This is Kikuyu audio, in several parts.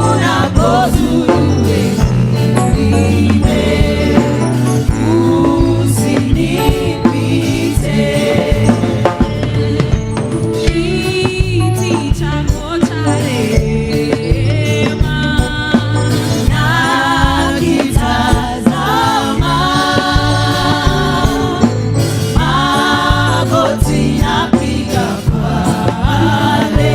Unapozuru wengine, usinipite. Kiti chako cha rehema Nakitazama, magoti napiga pale.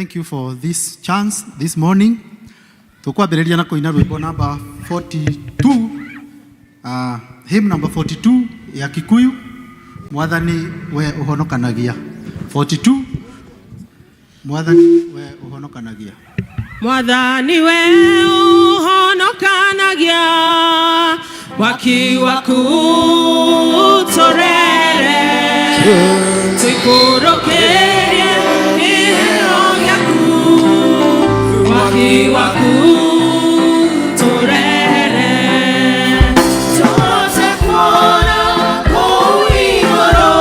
Thank you for this chance this morning. Tukwambĩrĩria na kũina rwĩmbo namba 42, hymn number 42 ya Kikuyu, Mwathani we ũhonokanagia. 42, Mwathani we ũhonokanagia. Mwathani we ũhonokanagia, mwaki waku tũrere, tũikũrũkĩrie kĩheo gĩaku, mwaki waku tũrere, tũhote kuona kũu igũrũ,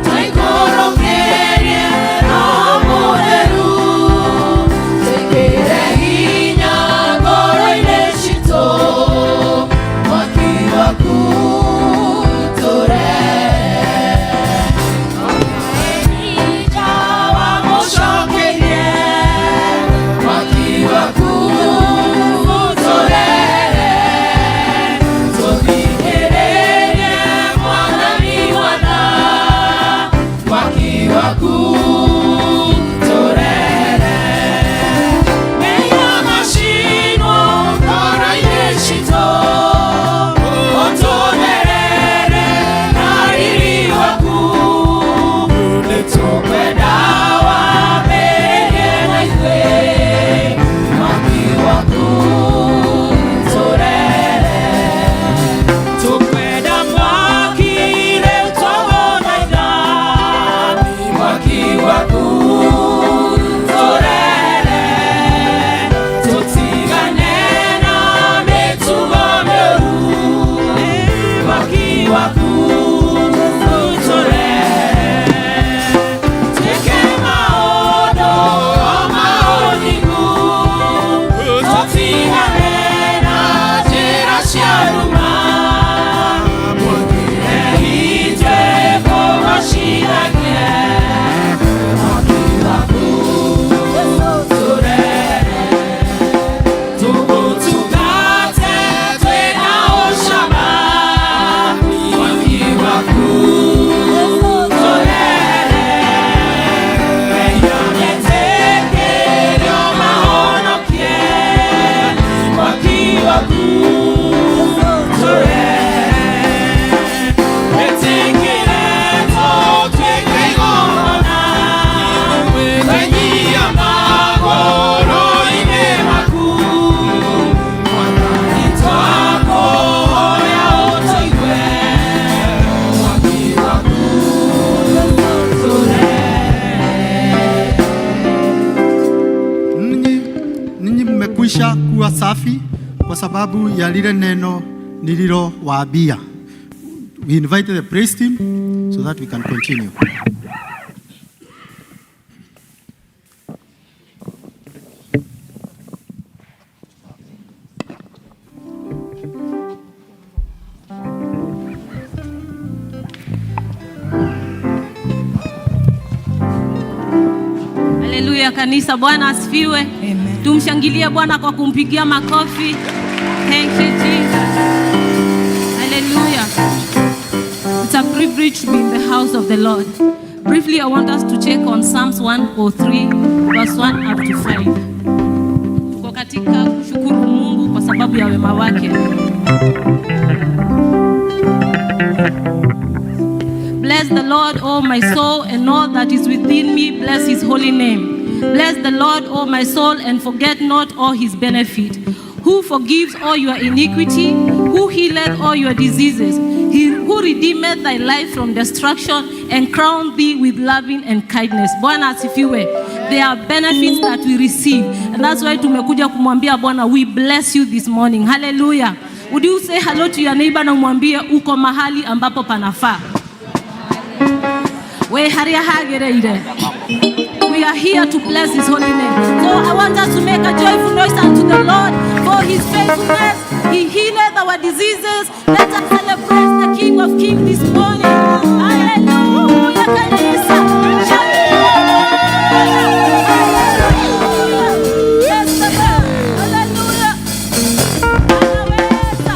tũikũrũkĩrie Roho Mũtheru, twĩkĩre hinya ngoro-inĩ citũ, mwaki waku tũrere. Wamũcokeirie, mwaki waku tũrere, tũthikĩrĩrie Mwathani mwana, mwaki waku tũrere. Mehia macinwo ngoro-inĩ citũ, ũtũtherere na riri waku, nĩtũkwenda wambĩrĩrie na ithuĩ, mwaki waku tũrere. Tũkwenda mwaki rĩu twagũthaitha, mwaki waku tũrere, tũtigane na mĩtugo mĩũru, mwaki waku tũrere, twĩke maũndũ o ma ũthingu, tũtigane na njĩra cia ruma, itwe kũgocithagie, mwaki waku tũrere, tũgũtungate twĩna ũcamba, mwaki waku tũrere, mehia metĩkĩrio mahonokie, mwaki waku tũrere, wĩtĩkĩre tũtuĩke igongona, twenyia magũrũ-inĩ maku, Mwathani twakũhoya ũtũigue, mwaki waku tũrere. Ninyi mmekwisha kuwa safi kwa sababu ya lile neno nililowaambia. We invite the praise team so that we can continue. Haleluya kanisa, Bwana asifiwe. Tumshangilie Bwana kwa kumpigia makofi. Thank you, Jesus. Hallelujah. It's a privilege to be in the house of the Lord. Briefly, I want us to check on Psalms 103 verse 1 up to 5. Tuko katika kushukuru Mungu kwa sababu ya wema wake. Bless the Lord, O my soul, and all that is within me. Bless his holy name. Bless the Lord, O my soul, and forget not all his benefit. Who forgives all your iniquity, who healeth all your diseases, he who redeemeth thy life from destruction and crowned thee with loving and kindness. Bwana asifiwe. There are benefits that we receive. And that's why tumekuja kumwambia Bwana, we bless you this morning. Hallelujah. Would you say hello to your neighbor na umwambie uko mahali ambapo panafaa. We haria hagereire. We are here to bless his holy name. So I want us to make a joyful noise unto the Lord for his faithfulness. He healeth our diseases. Let us celebrate the King of Kings this morning. Hallelujah. Kanisa. Hallelujah. Yes, hallelujah. Anaweza.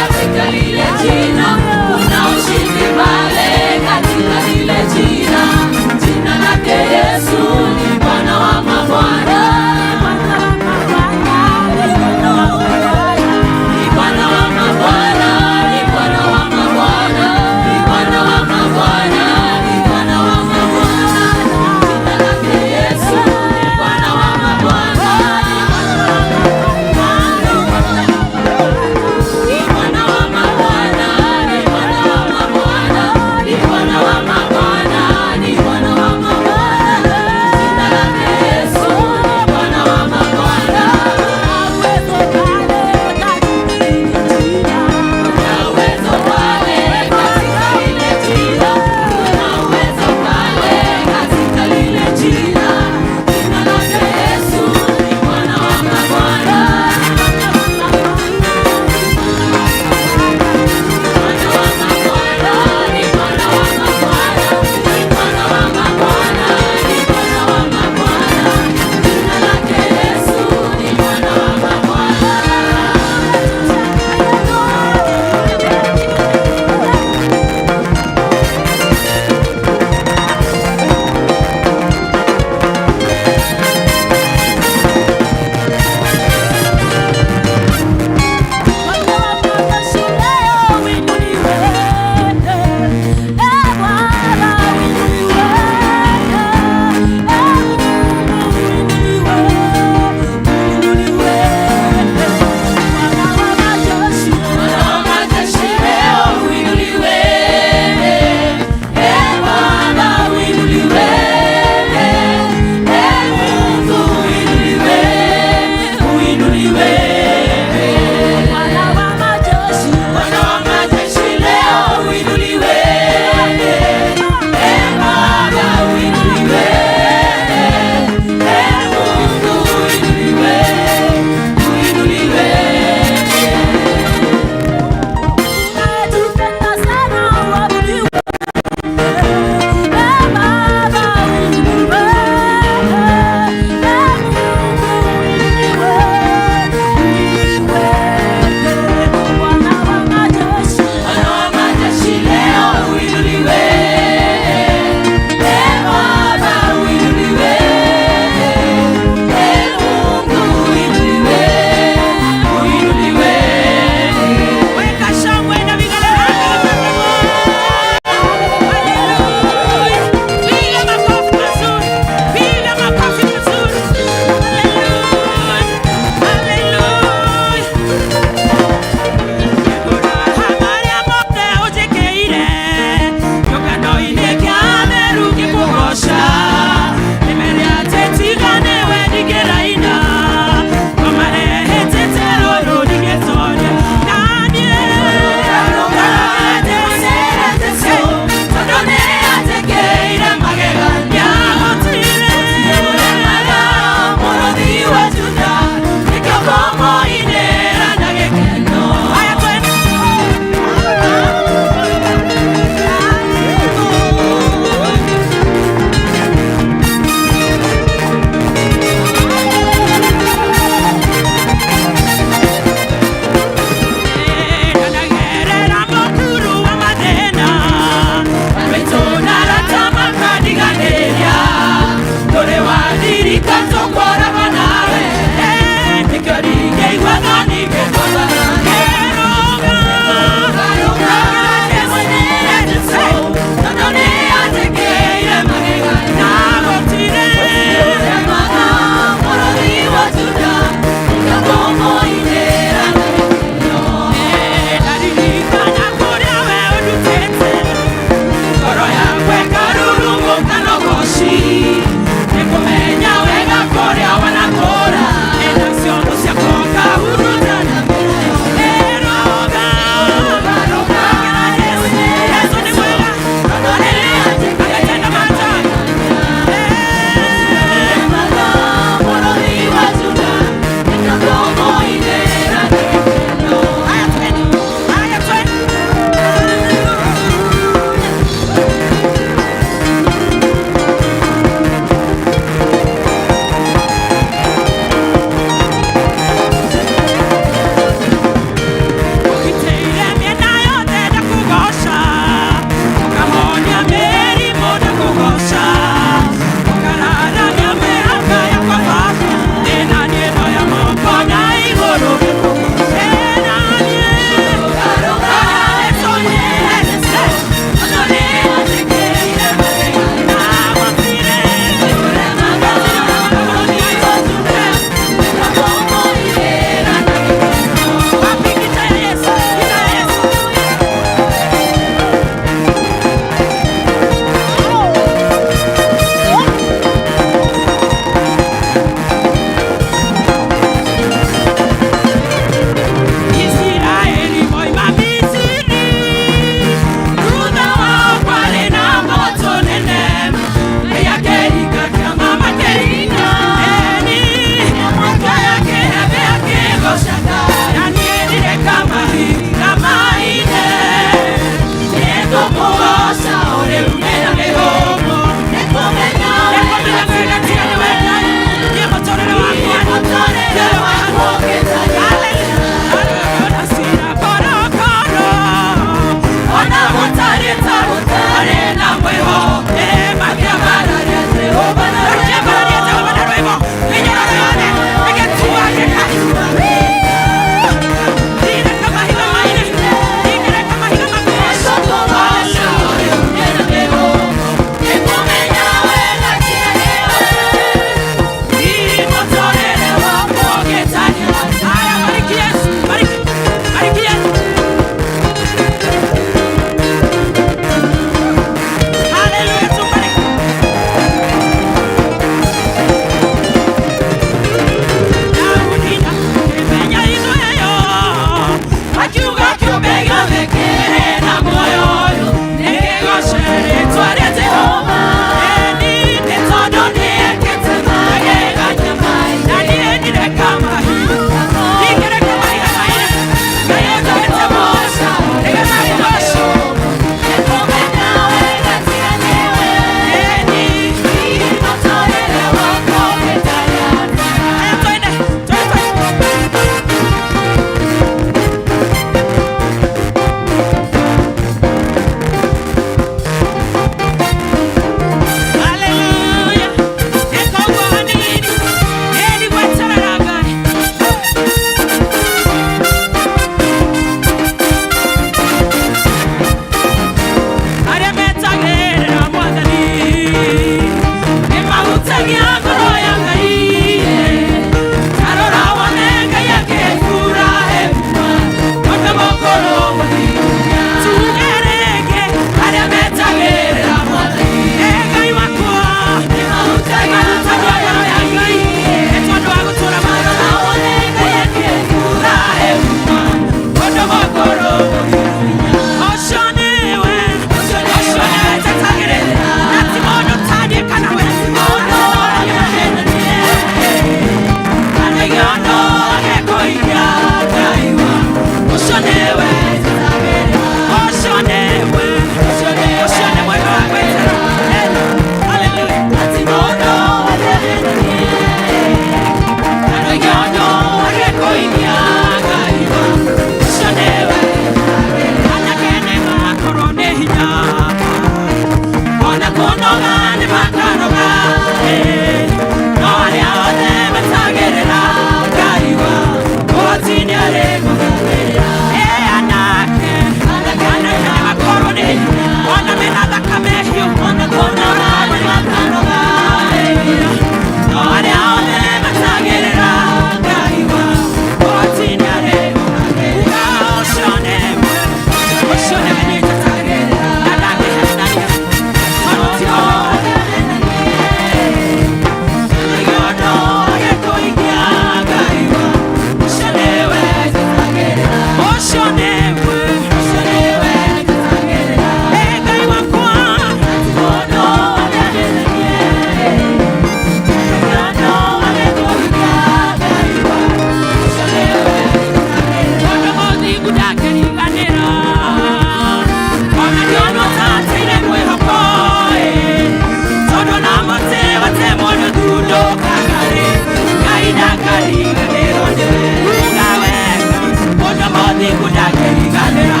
Mũthingu ndangĩriganĩra.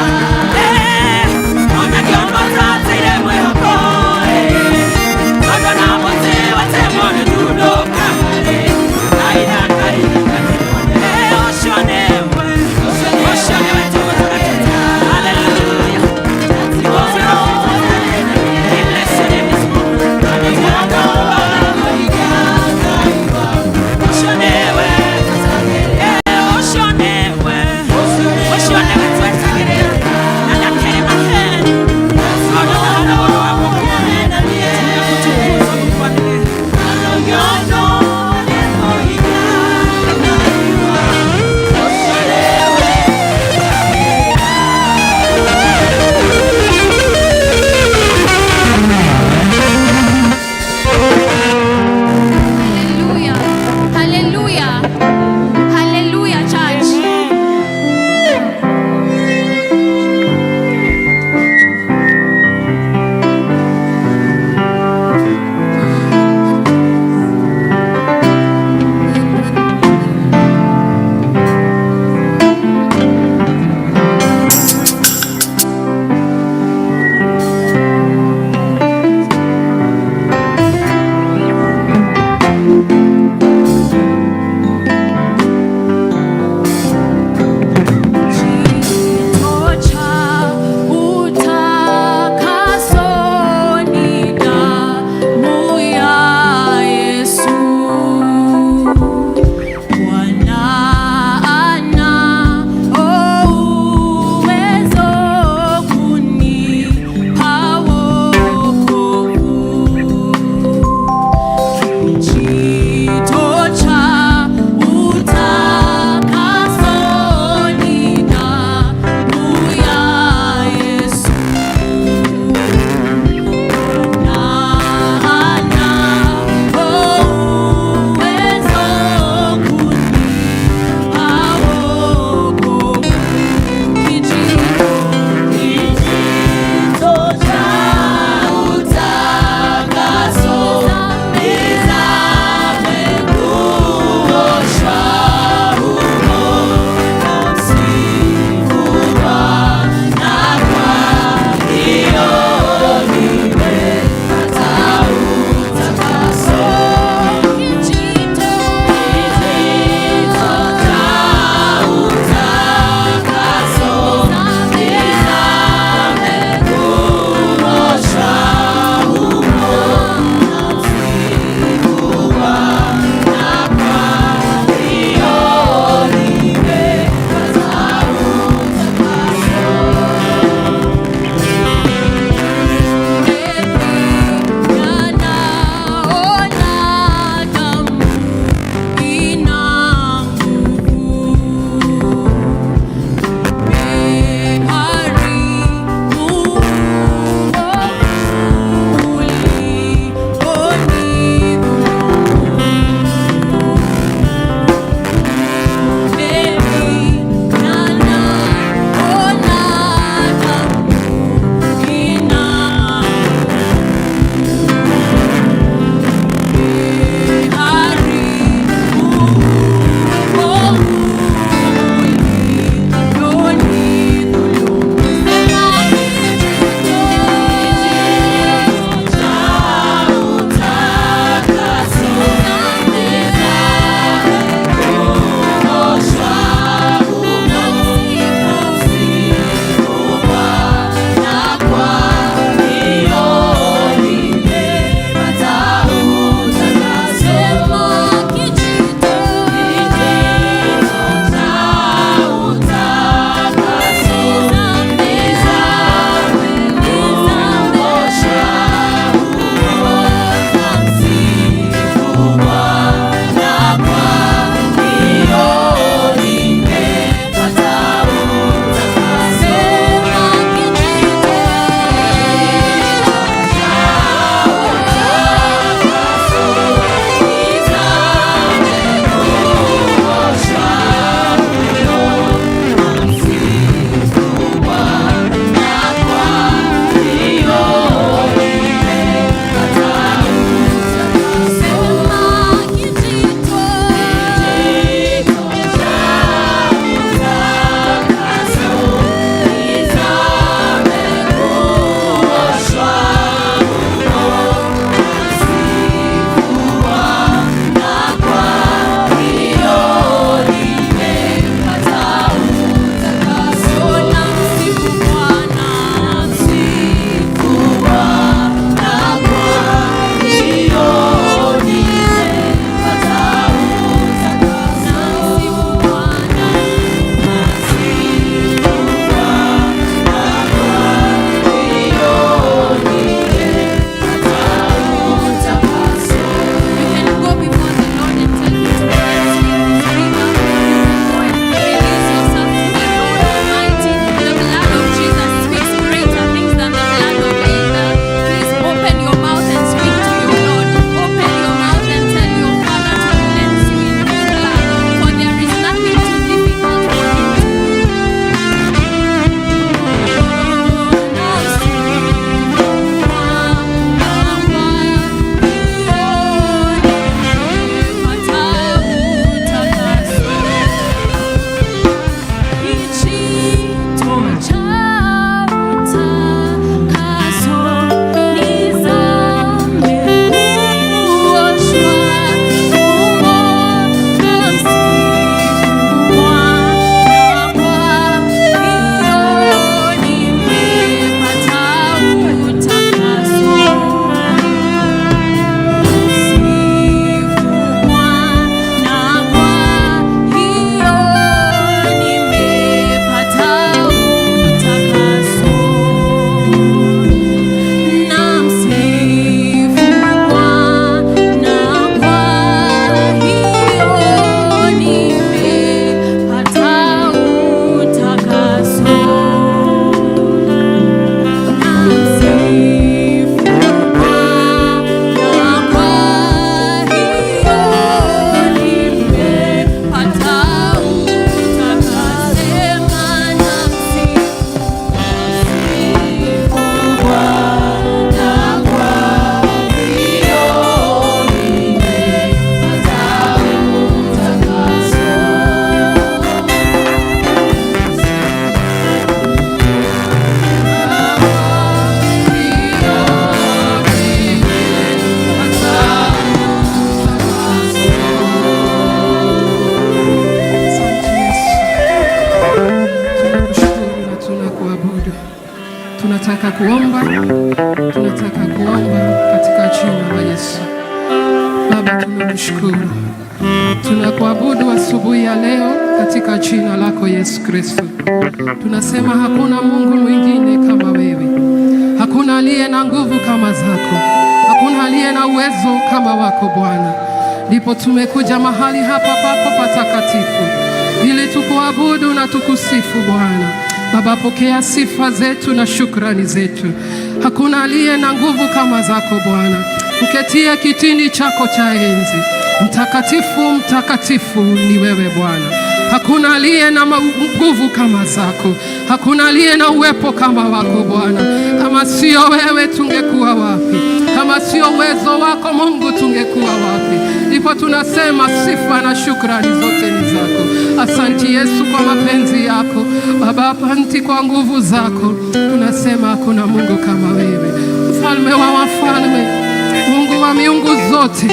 Ona kĩongo twateire mwĩhoko, tondũ na mũtĩ watemwo nĩ ndundũka-rĩ, Ngai ndakariganĩrwo. Ũcio nĩwe, ũcio nĩwe tũgũtũra. Hallelujah. We bless your name this morning. Ũcio nĩwe, ũcio nĩwe, ũcio nĩwe. Tunataka kuomba, tunataka kuomba katika jina la Yesu. Baba, tunakushukuru, tunakuabudu asubuhi ya leo katika jina lako Yesu Kristo. Tunasema hakuna Mungu mwingine kama wewe, hakuna aliye na nguvu kama zako, hakuna aliye na uwezo kama wako Bwana. Ndipo tumekuja mahali hapa pako patakatifu ili tukuabudu na tukusifu Bwana. Baba, pokea sifa zetu na shukrani zetu. Hakuna aliye na nguvu kama zako Bwana, uketie kitini chako cha enzi. Mtakatifu, mtakatifu ni wewe Bwana. Hakuna aliye na nguvu kama zako, hakuna aliye na uwepo kama wako Bwana. Kama sio wewe tungekuwa wapi? Kama sio uwezo wako Mungu tungekuwa wapi? Ndipo tunasema sifa na shukrani zote ni zako. Asanti Yesu kwa mapenzi yako Baba, asanti kwa nguvu zako. Tunasema hakuna Mungu kama wewe, mfalme wa wafalme, Mungu wa miungu zote,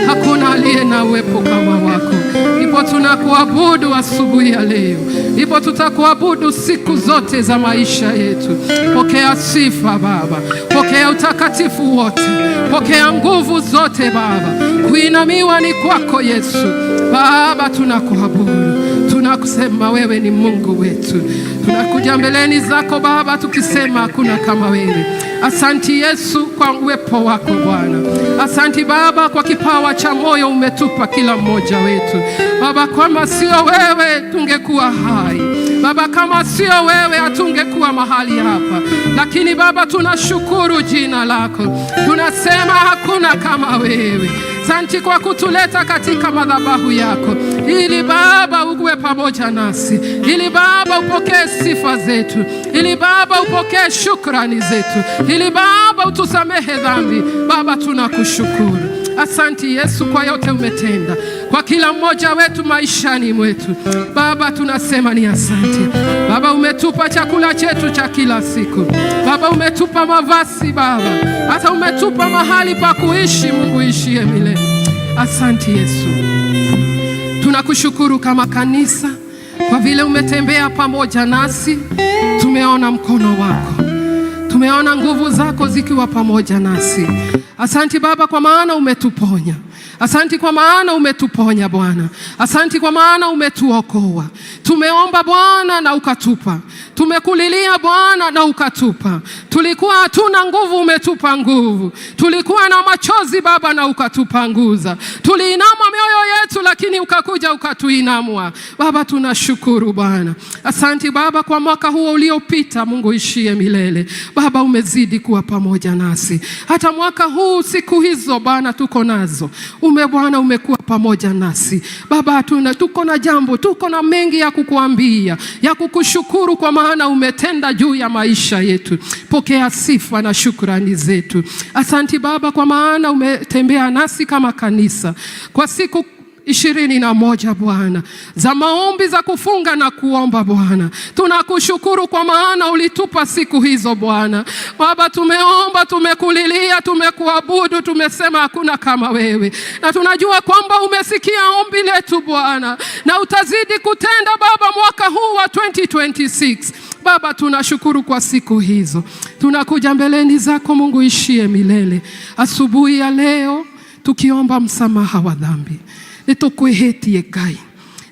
hakuna aliye na uwepo kama wako. Ndipo tunakuabudu asubuhi ya leo, ndipo tutakuabudu siku zote za maisha yetu. Pokea sifa Baba, pokea utakatifu wote, pokea nguvu zote Baba. Kuinamiwa ni kwako Yesu. Baba, tunakuabudu, tunakusema wewe ni Mungu wetu. Tunakuja mbeleni zako Baba tukisema hakuna kama wewe. Asanti Yesu kwa uwepo wako Bwana. Asanti Baba kwa kipawa cha moyo umetupa kila mmoja wetu Baba, kama sio wewe tungekuwa hai Baba, kama sio wewe hatungekuwa mahali hapa, lakini Baba tunashukuru jina lako, tunasema hakuna kama wewe. Asanti kwa kutuleta katika madhabahu yako, ili Baba uwe pamoja nasi, ili Baba upokee sifa zetu, ili Baba upokee shukrani zetu, ili Baba utusamehe dhambi. Baba tunakushukuru. Asanti Yesu kwa yote umetenda kwa kila mmoja wetu maishani mwetu. Baba tunasema ni asante. Baba umetupa chakula chetu cha kila siku. Baba umetupa mavazi Baba, hata umetupa mahali pa kuishi, Mungu ishie milele. Asante Yesu. Tunakushukuru kama kanisa kwa vile umetembea pamoja nasi. Tumeona mkono wako, tumeona nguvu zako zikiwa pamoja nasi. Asanti Baba kwa maana umetuponya. Asanti kwa maana umetuponya Bwana. Asanti kwa maana umetuokoa. Tumeomba Bwana na ukatupa. Tumekulilia Bwana na ukatupa. Tulikuwa hatuna nguvu, umetupa nguvu. Tulikuwa na machozi Baba na ukatupanguza. Tuliinama mioyo yetu, lakini ukakuja ukatuinamua. Baba tunashukuru Bwana. Asanti Baba kwa mwaka huo uliopita, Mungu ishie milele. Baba umezidi kuwa pamoja nasi. Hata mwaka huu siku hizo Bwana tuko nazo. Bwana umekuwa pamoja nasi. Baba hatuna, tuko na jambo, tuko na mengi ya kukuambia, ya kukushukuru kwa maana umetenda juu ya maisha yetu. Pokea sifa na shukrani zetu. Asanti Baba kwa maana umetembea nasi kama kanisa kwa siku 21 Bwana, za maombi za kufunga na kuomba Bwana. Tunakushukuru kwa maana ulitupa siku hizo Bwana. Baba, tumeomba, tumekulilia, tumekuabudu, tumesema hakuna kama wewe, na tunajua kwamba umesikia ombi letu Bwana, na utazidi kutenda Baba mwaka huu wa 2026. Baba, tunashukuru kwa siku hizo. Tunakuja mbeleni zako Mungu ishie milele asubuhi ya leo tukiomba msamaha wa dhambi. Nĩtũkwĩhĩtie Ngai,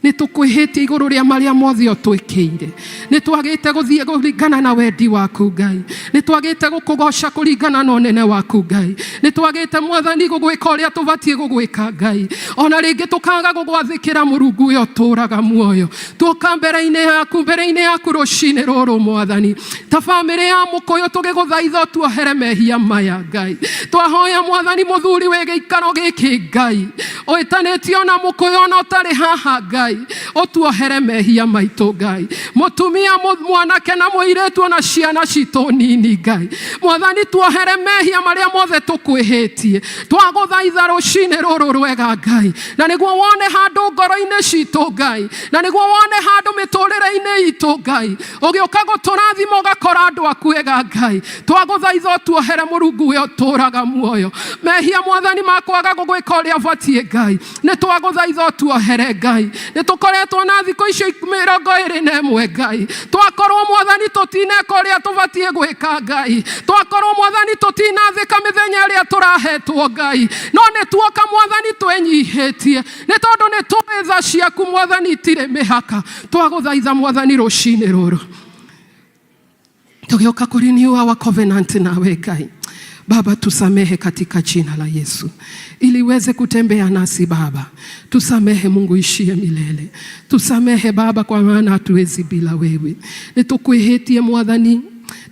nĩtũkwĩhĩtie igũrũ rĩa marĩa mothe ũtwĩkĩire. Nĩtwagĩte gũthiĩ kũringana na wendi waku Ngai, nĩtwagĩte gũkũgoca kũringana na ũnene waku Ngai, nĩtwagĩte Mwathani gũgwĩka ũrĩa tũbatiĩ gũgwĩka Ngai, ona rĩngĩ tũkaga gũgwathĩkĩra Mũrungu ũyũ ũtũraga muoyo. Tuoka mbere-inĩ yaku rũcinĩ rũrũ Mwathani, ta bamĩrĩ ya Mũkũyũ tũgĩgũthaitha ũtuohere mehia maya Ngai. Twahoya Mwathani mũthuri wĩ gĩikaro gĩkĩ Ngai, ũĩtanĩtio na Mũkũyũ ona ũtarĩ haha Ngai, ũtuohere mehia maitũ Ngai. Mũtumia, mwanake na mũirĩtu ona ciana citũ nini Ngai, Mwathani tuohere mehia marĩa mothe tũkwĩhĩtie. Twagũthaitha rũcinĩ rũrũ rwega Ngai, na nĩguo wone handũ ngoro-inĩ citũ Ngai, na nĩguo wone handũ mĩtũrĩre-inĩ itũ Ngai, ũgĩũka gũtũrathima ũgakora andũ aku ega Ngai. Twagũthaitha ũtuohere Mũrungu ũyũ ũtũraga muoyo. Mehia Mwathani makwaga gũgwĩka ũrĩa batiĩ Ngai, nĩ twagũthaitha ũtuohere Ngai, nĩ Nĩ tũkoretwo na thikũ icio 21, Ngai. Twakorwo, Mwathani, tũtineka ũrĩa tũbatiĩ gwĩka, Ngai. Twakorwo, Mwathani, tũtinathĩka mĩthenya ĩrĩa tũrahetwo, Ngai, no nĩ tuoka, Mwathani, twĩnyihĩtie nĩ tondũ nĩ tũĩ tha ciaku, Mwathani, itirĩ mĩhaka. Twagũthaitha, Mwathani, rũcinĩ rũrũ tugioka kurenew our covenant nawe, Ngai. Baba, tusamehe katika jina la Yesu, ili uweze kutembea nasi Baba. Tusamehe, Mungu ishie milele, tusamehe Baba, kwa maana hatuwezi bila wewe. Nĩtũkwĩhĩtie, Mwathani,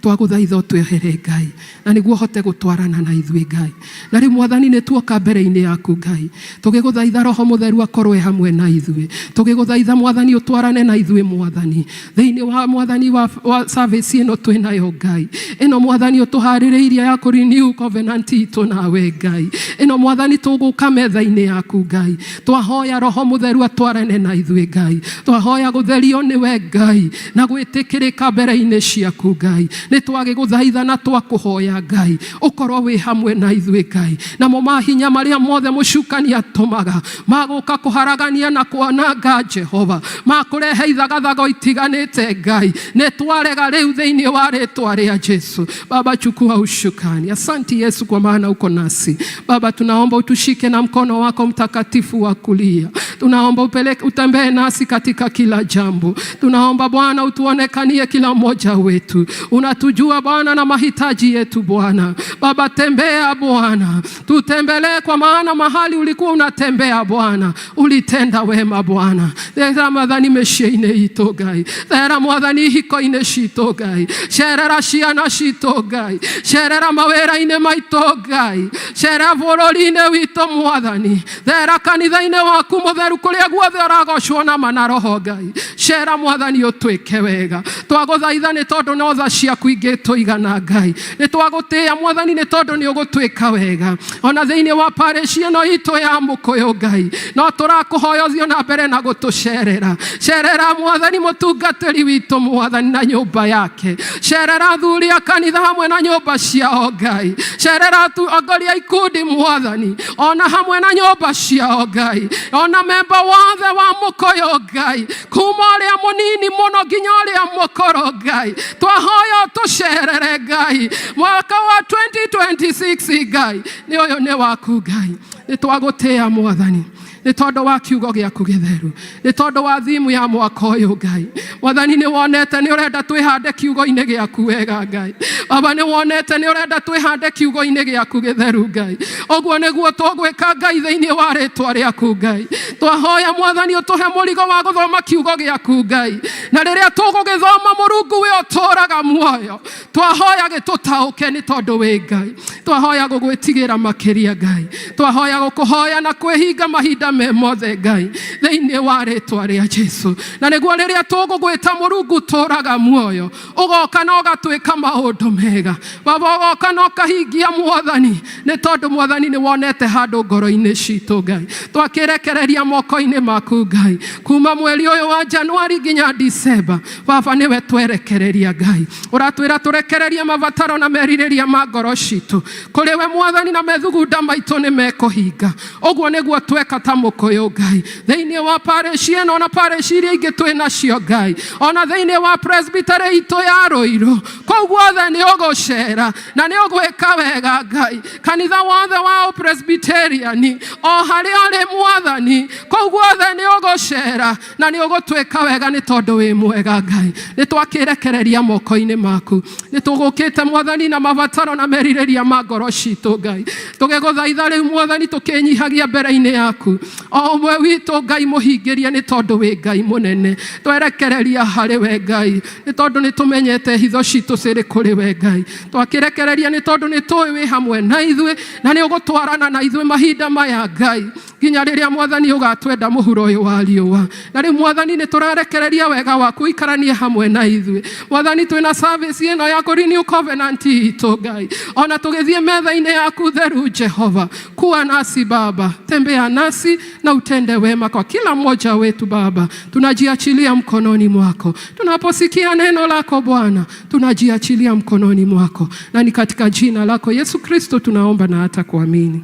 twagũthaitha ũtwehere, Ngai, na nĩguo hote gũtwarana na ithuĩ, Ngai. Na rĩu, Mwathani, nĩ tuoka mbere-inĩ yaku, Ngai, tũgĩgũthaitha Roho Mũtheru akorwo e hamwe na ithuĩ. Tũgĩgũthaitha, Mwathani, ũtwarane na ithuĩ, Mwathani, thĩinĩ wa Mwathani wa service ĩno twĩ nayo, Ngai. Ĩno, Mwathani, ũtũharĩrĩirie ya kũrenew covenant itũ nawe, Ngai. Ĩno, Mwathani, tũgũka metha-inĩ yaku, Ngai. Twahoya Roho Mũtheru atwarane na ithuĩ, Ngai. Twahoya gũtherio nĩwe, Ngai, na gwĩtĩkĩrĩka mbere-inĩ ciaku, Ngai. Nĩ twagĩgũthaitha na twakũhoya, Ngai, ũkorwo wĩ hamwe na ithuĩ, Ngai. Namo mahinya marĩa mothe mũcukani atũmaga magũka kũharagania na kwananga, Jehova, makũrehe ithagathago itiganĩte, Ngai, nĩ twarega rĩu thĩinĩ wa rĩtwa rĩa Jesu. Baba, chukua ushukani. Asante Yesu kwa maana uko nasi. Baba, tunaomba utushike na mkono wako mtakatifu wa kulia. Tunaomba upeleke, utembee nasi katika kila jambo. Tunaomba, Bwana, utuonekanie kila mmoja wetu. Unatujua, Bwana, na mahitaji yetu, Bwana. Baba, tembea, Bwana, tutembelee, kwa maana mahali ulikuwa unatembea, Bwana, ulitenda wema, Bwana. Thera, Mwathani, mĩciĩ-inĩ itũ, Ngai. Thera, Mwathani, ihiko-inĩ citũ, Ngai. Cerera ciana citũ, Ngai. Cerera mawĩra-inĩ maitũ, Ngai. Cerera bũrũri-inĩ witũ, Mwathani. Thera kanitha-inĩ waku mũtheru kũrĩa guothe ũragocwo na ma na roho, Ngai. Cera, Mwathani, ũtwĩke wega. Twagũthaitha nĩ tondũ no tha ciaku ingĩtũigana, Ngai. Nĩ twagũtĩĩa, Mwathani, nĩ tondũ nĩ ũgũtwĩka wega ona thĩinĩ wa parish ĩno itũ ya Mũkũyũ, Ngai. No tũrakũhoya ũthiĩ na mbere na gũtũcerera. Cerera, Mwathani, mũtungatĩri witũ, Mwathani, na nyũmba yake. Cerera athuri a kanitha hamwe na nyũmba ciao, Ngai. Cerera atongoria a ikundi, Mwathani, ona hamwe na nyũmba ciao, Ngai. Ona memba wothe wa Mũkũyũ, Ngai, kuma ũrĩa mũnini mũno nginya ũrĩa mũkũrũ, Ngai, twahoya ũtũcerere, Ngai. Mwaka wa 2026, Ngai, nĩ ũyũ nĩ waku, Ngai. Nĩ twagũtĩĩa, Mwathani, nĩ tondũ wa kiugo gĩaku gĩtheru, nĩ tondũ wa thimu ya mwaka ũyũ, Ngai. Mwathani, nĩ wonete nĩ ũrenda twĩhande kiugo-inĩ gĩaku wega, Ngai. Baba, nĩ wonete nĩ ũrenda twĩhande kiugo-inĩ gĩaku gĩtheru, Ngai. Ũguo nĩguo tũgwĩka, Ngai, thĩinĩ wa rĩtwa rĩaku, Ngai. Twahoya, Mwathani, ũtũhe mũrigo wa gũthoma kiugo gĩaku, Ngai, na rĩrĩa tũgũgĩthoma, Mũrungu we ũtũraga muoyo, twahoya gĩtũtaũke nĩ tondũ wĩ Ngai. Twahoya gũgwĩtigĩra makĩria, Ngai. Twahoya gũkũhoya na kwĩhinga mahinda me mothe, Ngai, thĩinĩ wa rĩtwa rĩa Jesu, na nĩguo rĩrĩa tũgũgwĩta, Mũrungu tũraga muoyo, ũgoka na ũgatwĩka maũndũ mega. Baba, ũgoka na ũkahingia, Mwathani, nĩ tondũ, Mwathani, nĩ wonete handũ ngoro-inĩ citũ, Ngai. Twakĩrekereria moko-inĩ maku, Ngai, kuma mweri ũyũ wa Januari nginya Disemba. Baba, nĩwe twerekereria, Ngai. Ũratwĩra tũrekererie mabataro na merirĩria ma ngoro citũ kũrĩ we, Mwathani, na methugunda maitũ nĩ mekũhinga. Ũguo nĩguo tweka ta Mũkũyũ, Ngai, thĩinĩ wa parish ĩno na parish iria ingĩ twĩ nacio, Ngai, ona thĩinĩ wa presbytery itũ ya Rũirũ. Kũu guothe nĩ ũgũcera na nĩ ũgwĩka wega, Ngai. Kanitha wothe wa Presbyterian o harĩa ũrĩ, Mwathani, kũu guothe nĩ ũgũcera na nĩ ũgũtwĩka wega nĩ tondũ wĩ mwega, Ngai. Nĩ twakĩrekereria moko-inĩ maku. Nĩ tũgũkĩte, Mwathani, na mabataro na merirĩria ma ngoro citũ, Ngai. Tũgĩgũthaitha rĩu, Mwathani, tũkĩnyihagia mbere-inĩ yaku, o ũmwe witũ, Ngai, mũhingĩrie nĩ tondũ wĩ Ngai mũnene. Twerekereria harĩ we, Ngai, nĩ tondũ nĩ tũmenyete hitho citũ cirĩ kũrĩ we, Ngai. Twakĩrekereria nĩ tondũ nĩ tũĩ wĩ hamwe na ithuĩ na nĩ ũgũtwarana na ithuĩ mahinda maya, Ngai, nginya rĩrĩa, Mwathani, ũgatwenda mũhuro ũyũ wa riũa. Na rĩu, Mwathani, nĩ tũrarekereria wega waku ũikaranie hamwe na ithuĩ. Mwathani, twĩna service ĩno ya kũ renew covenant itũ, Ngai, ona tũgĩthiĩ metha-inĩ yaku theru. Jehova, kuwa nasi, Baba, tembea nasi na utende wema kwa kila mmoja wetu. Baba, tunajiachilia mkononi mwako. Tunaposikia neno lako, Bwana, tunajiachilia mkononi mwako, na ni katika jina lako Yesu Kristo tunaomba na hata kuamini.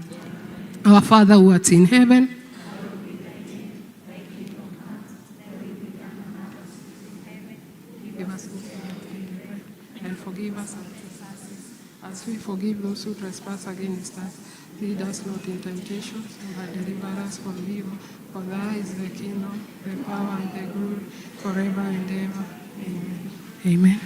Our Father who art in heaven. Give us this day our daily bread, and forgive us our trespasses, as we forgive those who trespass against us. Lead us not in temptation, but deliver us from evil. For thine is the kingdom, the power, and the glory, forever and ever. Amen. Amen.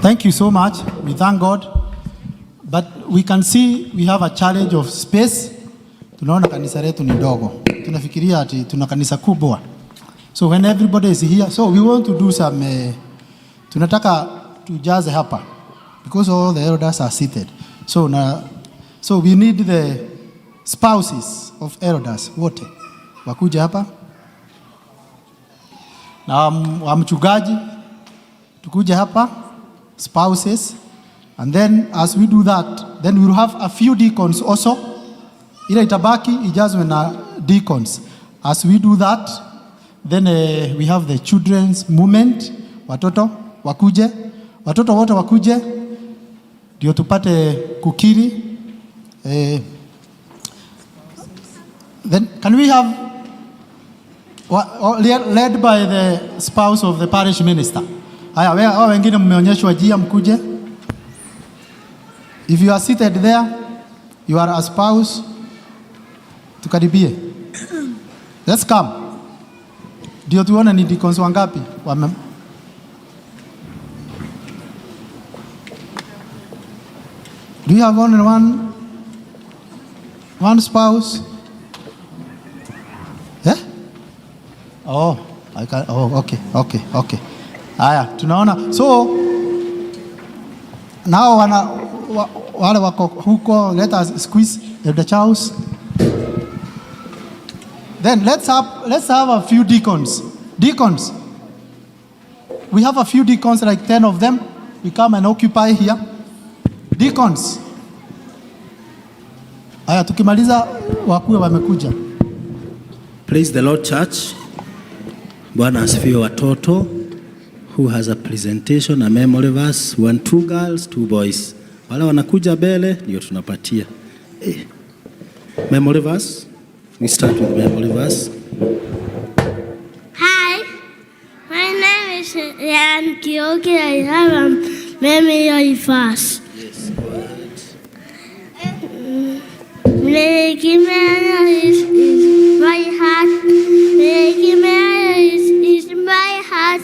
Thank you so much. We thank God. But we can see we have a challenge of space. Tunaona kanisa letu ni ndogo. Tunafikiria ati tuna kanisa kubwa. So when everybody is here, so we want to do some tunataka tujaze hapa because all the elders are seated. So we need the spouses of elders wote wakuja hapa na wa mchungaji tukuje hapa, spouses, and then as we do that, then we will have a few deacons also. Ile itabaki ijazwe na deacons. As we do that, then we have the children's movement, watoto wakuje, watoto wote wakuje ndio tupate kukiri. Then can we have led by the spouse of the parish minister. Haya, hao wengine mmeonyeshwa njia mkuje. If you are seated there, you are a spouse, tukaribie. Let's come. Ndio tuone ni deacons wangapi wame. Do you have only one spouse? Eh? Oh, I can, oh, okay. Haya, tunaona. So nao wale wako huko, let us squeeze Elder Charles. Then let's have a few deacons. Deacons. We have a few deacons, like 10 of them. We come and occupy here. Deacons. Haya, tukimaliza wakuwe wamekuja. Praise the Lord, church. Bwana asifiwe watoto. Who has a presentation, a memory verse? One, two girls, two boys. Wale wanakuja mbele ndio tunapatia. Memory verse. We start with memory verse. Hi, my name is Ian Kioki. I have a memory verse. Yes, go ahead. Making memories is my heart. Making memories is my heart.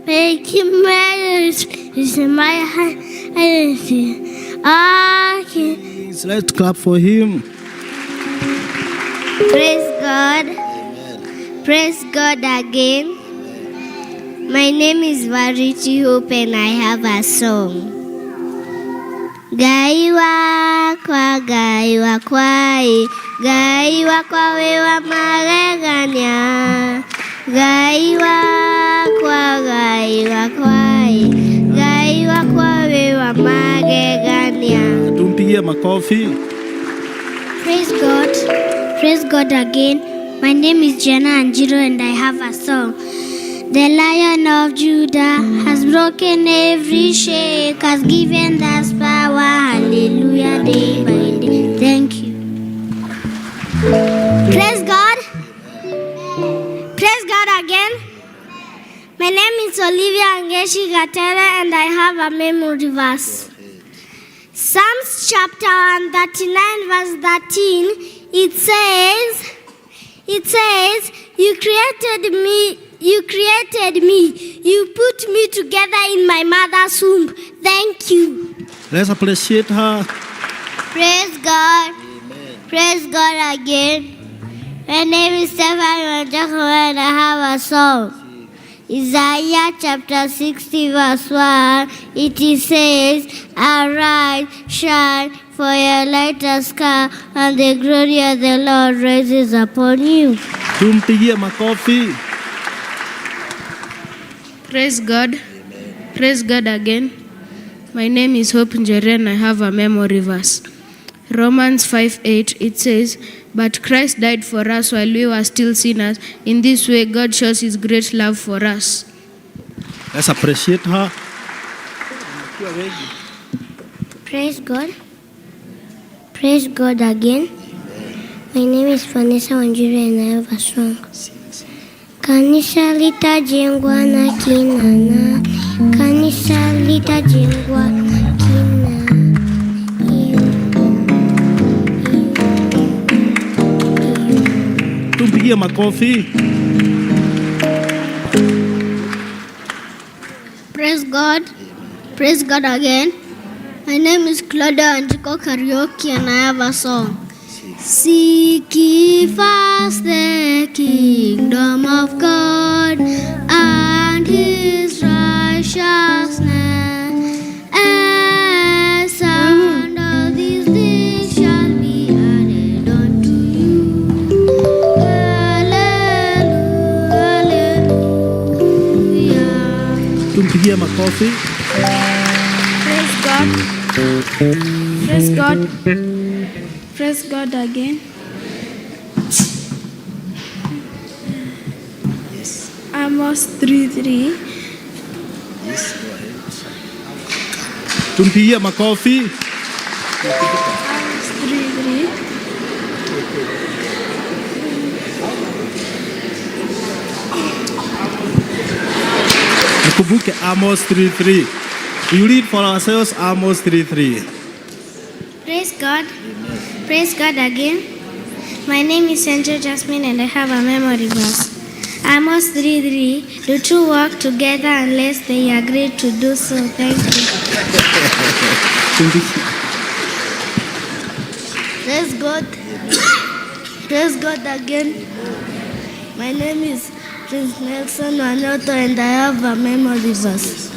Making memories is my heart. Okay. Please, let's clap for him. Praise God. Praise God again. My name is Verity Hope and I have a song. Ngai wakwa, Ngai wakwa, Ngai wakwa wĩ wa magegania. Ngai wakwa, Ngai wakwa, Ngai wakwa wĩ wa magegania. Tumpigie makofi. Praise God. Praise God again. My name is Jenna Anjiro and I have a song. The Lion of Judah has broken every shake, has given us power. Hallelujah, day by day. Thank you. Praise God. Praise God again. My name is Olivia Angeshi Gatera and I have a memory verse. Psalms chapter 139 verse 13, it says, you created me, you created me, you put me together in my mother's womb. Thank you. Let's appreciate her. Praise God. Praise God again. My name is Stefan Wanjako and I have a song. Isaiah chapter 60 verse 1, it says, arise, shine, for your light has come, and the glory of the Lord rises upon you. Tumpigie makofi. Praise God. Praise God again. My name is Hope Njere and I have a memory verse. Romans 5:8, it says, but Christ died for us while we were still sinners. In this way, God shows his great love for us. Let's appreciate her. Praise God. Praise God again. My name is Vanessa Wanjiru and I have a song. Kanisa litajengwa na kina nani? Kanisa litajengwa na kina iyo, iyo, iyo. Tumpigie makofi. Praise God. Praise God again. My name is Claudia Anjiko Karaoke and I have a song. Seek ye first the kingdom of God and his righteousness, and all these things shall be added unto you. Hallelujah, hallelujah. Tumpigie makofi. Praise God. Praise God. Praise God again. Yes. Amos 3:3. Yes, go ahead. Tumpigie makofi. Amos 3:3. Mkumbuke Amos 3:3. We read for ourselves Amos 3:3. Praise God. Praise God again. My name is Angel Jasmine and I have a memory verse. Amos 3:3. Do two work together unless they agree to do so? Thank you. Praise God. Praise God again. My name is Prince Nelson Wanoto and I have a memory verse.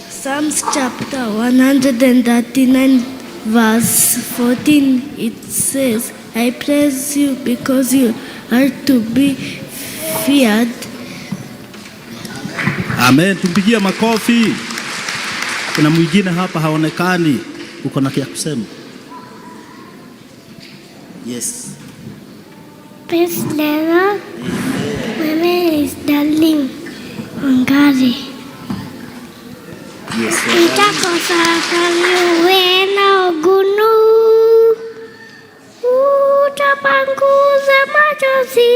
Psalms chapter 139 verse 14, it says, I praise you because you are to be feared. Amen. Tumpigie makofi. Kuna mwingine hapa haonekani. Uko na kia kusema? Yes. Praise the Lord. My name is Darling Wangari. Yes. Itakosa na ugunu, utapanguza machozi,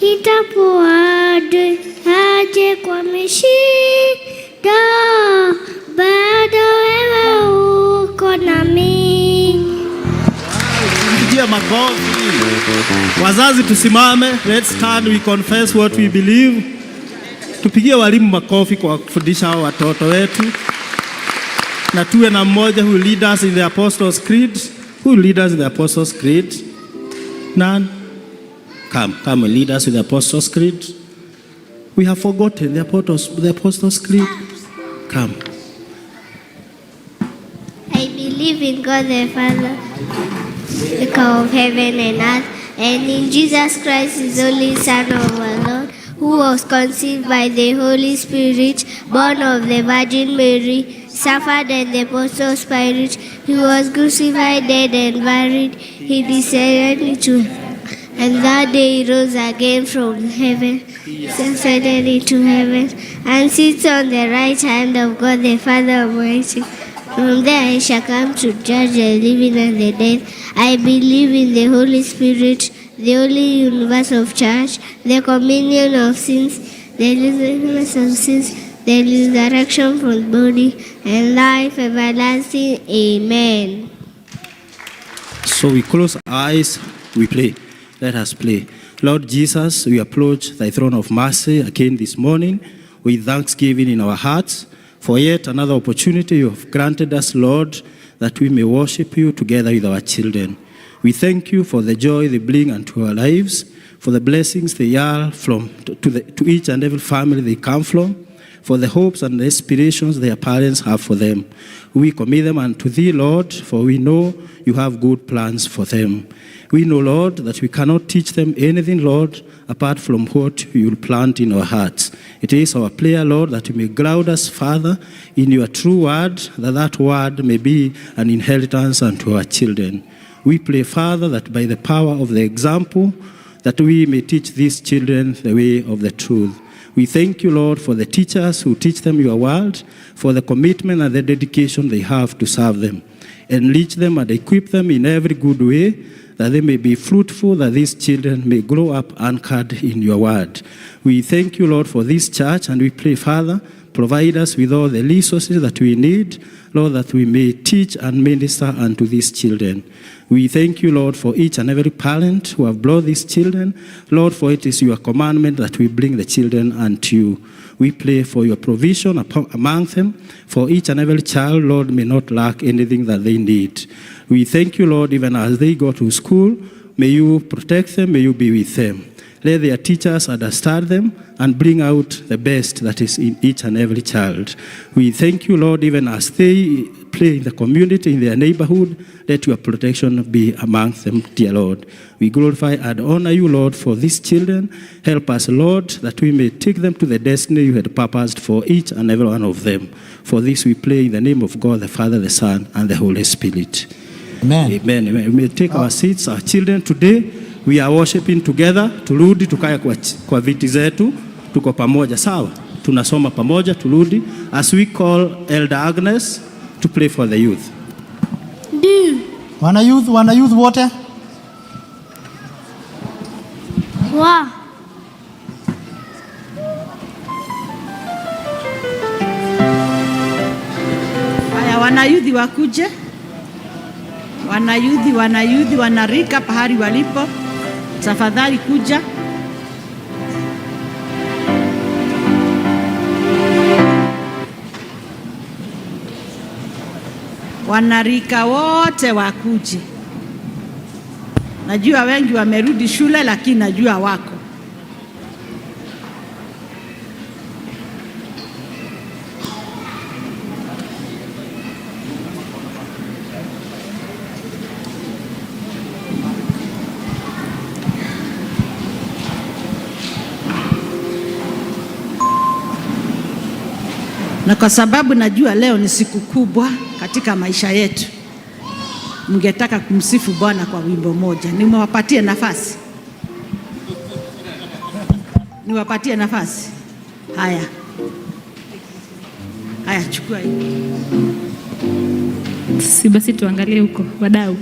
itapoa adui aje kwa mishindo, bado wewe uko nami. Tumpigie makofi. Wazazi tusimame. Let's stand, we confess what we believe. Tupigie walimu makofi kwa kufundisha hao watoto wetu. Na tuwe na mmoja who lead us in the Apostles' Creed. Who lead us in the Apostles' Creed? None? Come, come and lead us with the Apostles' Creed. We have forgotten the Apostles' Creed. Come. I believe in God the Father, maker of heaven and earth, and in Jesus Christ, his only Son of our Lord, who was conceived by the Holy Spirit, born of the Virgin Mary, suffered under the Pontius Pilate. He was crucified, dead, and buried. He descended into and that day he rose again from heaven, ascended into heaven, and sits on the right hand of God the Father Almighty. From there he shall come to judge the living and the dead. I believe in the Holy Spirit, the holy universal church, the communion of saints, the forgiveness of sins, the resurrection from the body, and life everlasting. Amen. So we close our eyes, we pray. Let us pray. Lord Jesus, we approach thy throne of mercy again this morning with thanksgiving in our hearts for yet another opportunity you have granted us, Lord, that we may worship you together with our children. We thank you for the joy they bring unto our lives, for the blessings they are from to each and every family they come from, for the hopes and the aspirations their parents have for them. We commit them unto thee, Lord, for we know you have good plans for them. We know, Lord, that we cannot teach them anything, Lord, apart from what you will plant in our hearts. It is our prayer, Lord, that you may ground us, Father, in your true word, that that word may be an inheritance unto our children. We pray, Father, that by the power of the example, that we may teach these children the way of the truth. We thank you, Lord, for the teachers who teach them your word, for the commitment and the dedication they have to serve them. Enrich them and equip them in every good way, that they may be fruitful, that these children may grow up anchored in your word. We thank you, Lord, for this church, and we pray, Father, Provide us with all the resources that we need, Lord, that we may teach and minister unto these children. We thank you, Lord, for each and every parent who have brought these children. Lord, for it is your commandment that we bring the children unto you. We pray for your provision among them, for each and every child, Lord, may not lack anything that they need. We thank you, Lord, even as they go to school, may you protect them, may you be with them. Let their teachers understand them and bring out the best that is in each and every child. We thank you, Lord, even as they play in the community, in their neighborhood, let your protection be among them, dear Lord. We glorify and honor you, Lord, for these children. Help us, Lord, that we may take them to the destiny you had purposed for each and every one of them. For this we pray in the name of God, the Father, the Son, and the Holy Spirit. Amen. Amen. Amen. We may take our seats, our children today. We are worshiping together. Turudi tukae kwa viti zetu, tuko pamoja, sawa? Tunasoma pamoja, turudi. As we call Elder Agnes to pray for the youth. Wana youth, wana youth wote. Wa. Haya, wanayuthi wakuje, wanayuthi, wanayuthi, wanarika pahali walipo, tafadhali kuja. Wanarika wote wakuje. Najua wengi wamerudi shule, lakini najua wako. Na kwa sababu najua leo ni siku kubwa katika maisha yetu, mngetaka kumsifu Bwana kwa wimbo moja. Nimewapatie nafasi? Niwapatie nafasi? Haya. Haya, chukua hii. Si basi tuangalie huko wadau.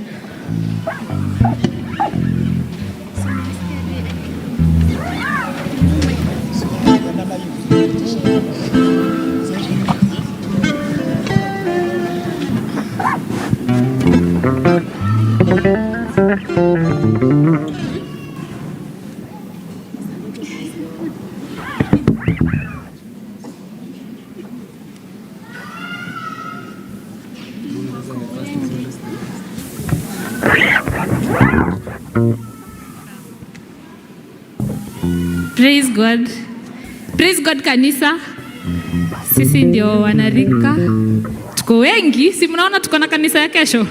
Praise God. Praise God kanisa. Sisi ndio wanarika. Tuko wengi, si mnaona tuko na kanisa ya kesho?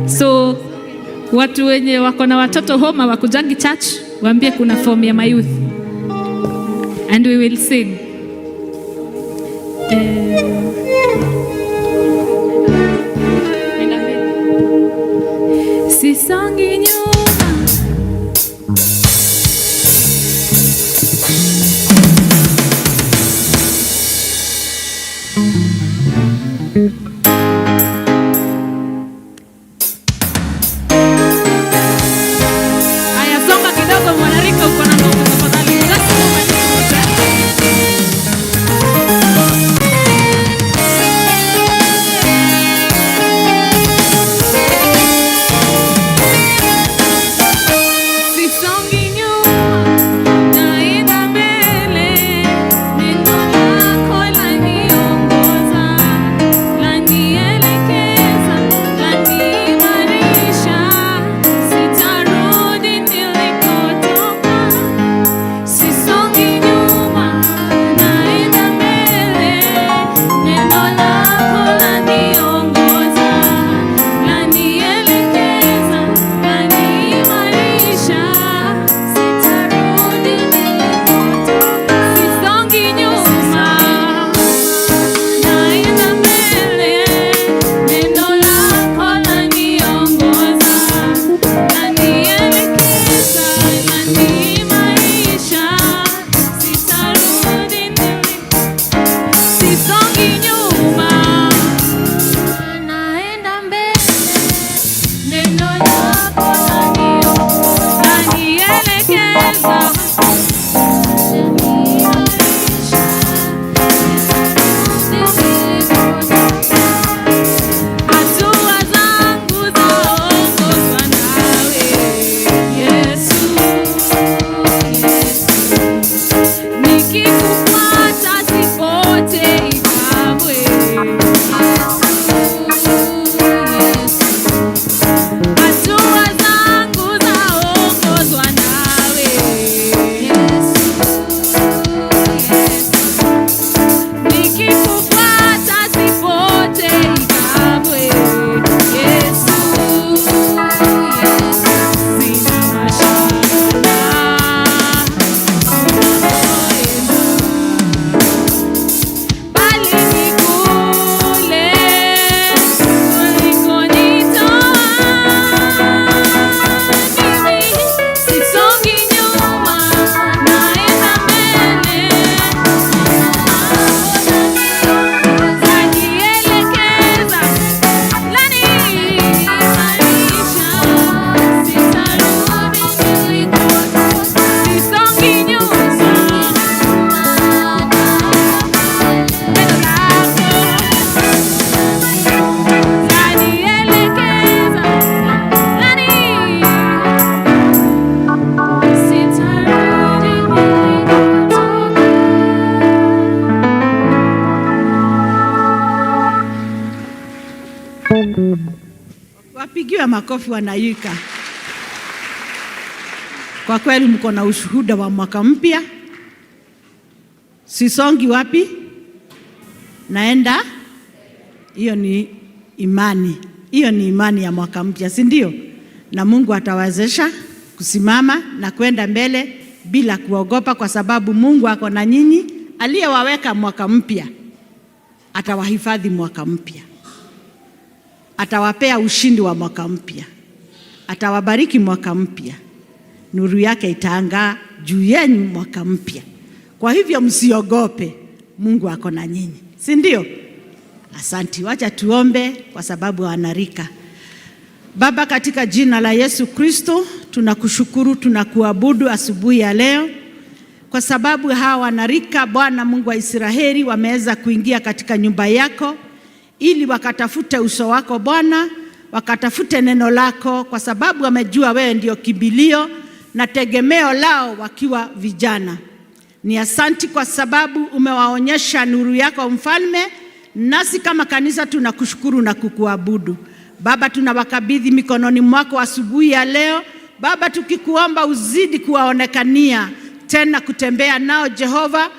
So watu wenye wako na watoto home hawakujangi church, waambie kuna form ya mayouth. And we will sing. Sisongi nyuma. Haya, songa kidogo mwanarika, uko na nguvu tafadhali. Just move a little bit. Sisongi nyuma, naenda mbele, neno lako laniongoza, laniongoza. Wapigiwe makofi wanarika. Kwa kweli mko na ushuhuda wa mwaka mpya. Sisongi wapi? Naenda. Hiyo ni imani, hiyo ni imani ya mwaka mpya, si ndio? Na Mungu atawezesha kusimama na kwenda mbele bila kuogopa, kwa sababu Mungu ako na nyinyi. Aliyewaweka mwaka mpya atawahifadhi mwaka mpya, atawapea ushindi wa mwaka mpya, atawabariki mwaka mpya, nuru yake itaangaa juu yenu mwaka mpya. Kwa hivyo msiogope, Mungu ako na nyinyi, si ndio? Asanti, wacha tuombe kwa sababu wanarika. Baba, katika jina la Yesu Kristo, tunakushukuru, tunakuabudu asubuhi ya leo kwa sababu hawa wanarika, Bwana Mungu wa Israeli, wameweza kuingia katika nyumba yako ili wakatafute uso wako Bwana, wakatafute neno lako, kwa sababu wamejua wewe ndio kimbilio na tegemeo lao wakiwa vijana. Ni asanti kwa sababu umewaonyesha nuru yako Mfalme, nasi kama kanisa tunakushukuru na kukuabudu. Baba, tunawakabidhi mikononi mwako asubuhi ya leo Baba, tukikuomba uzidi kuwaonekania tena kutembea nao Jehova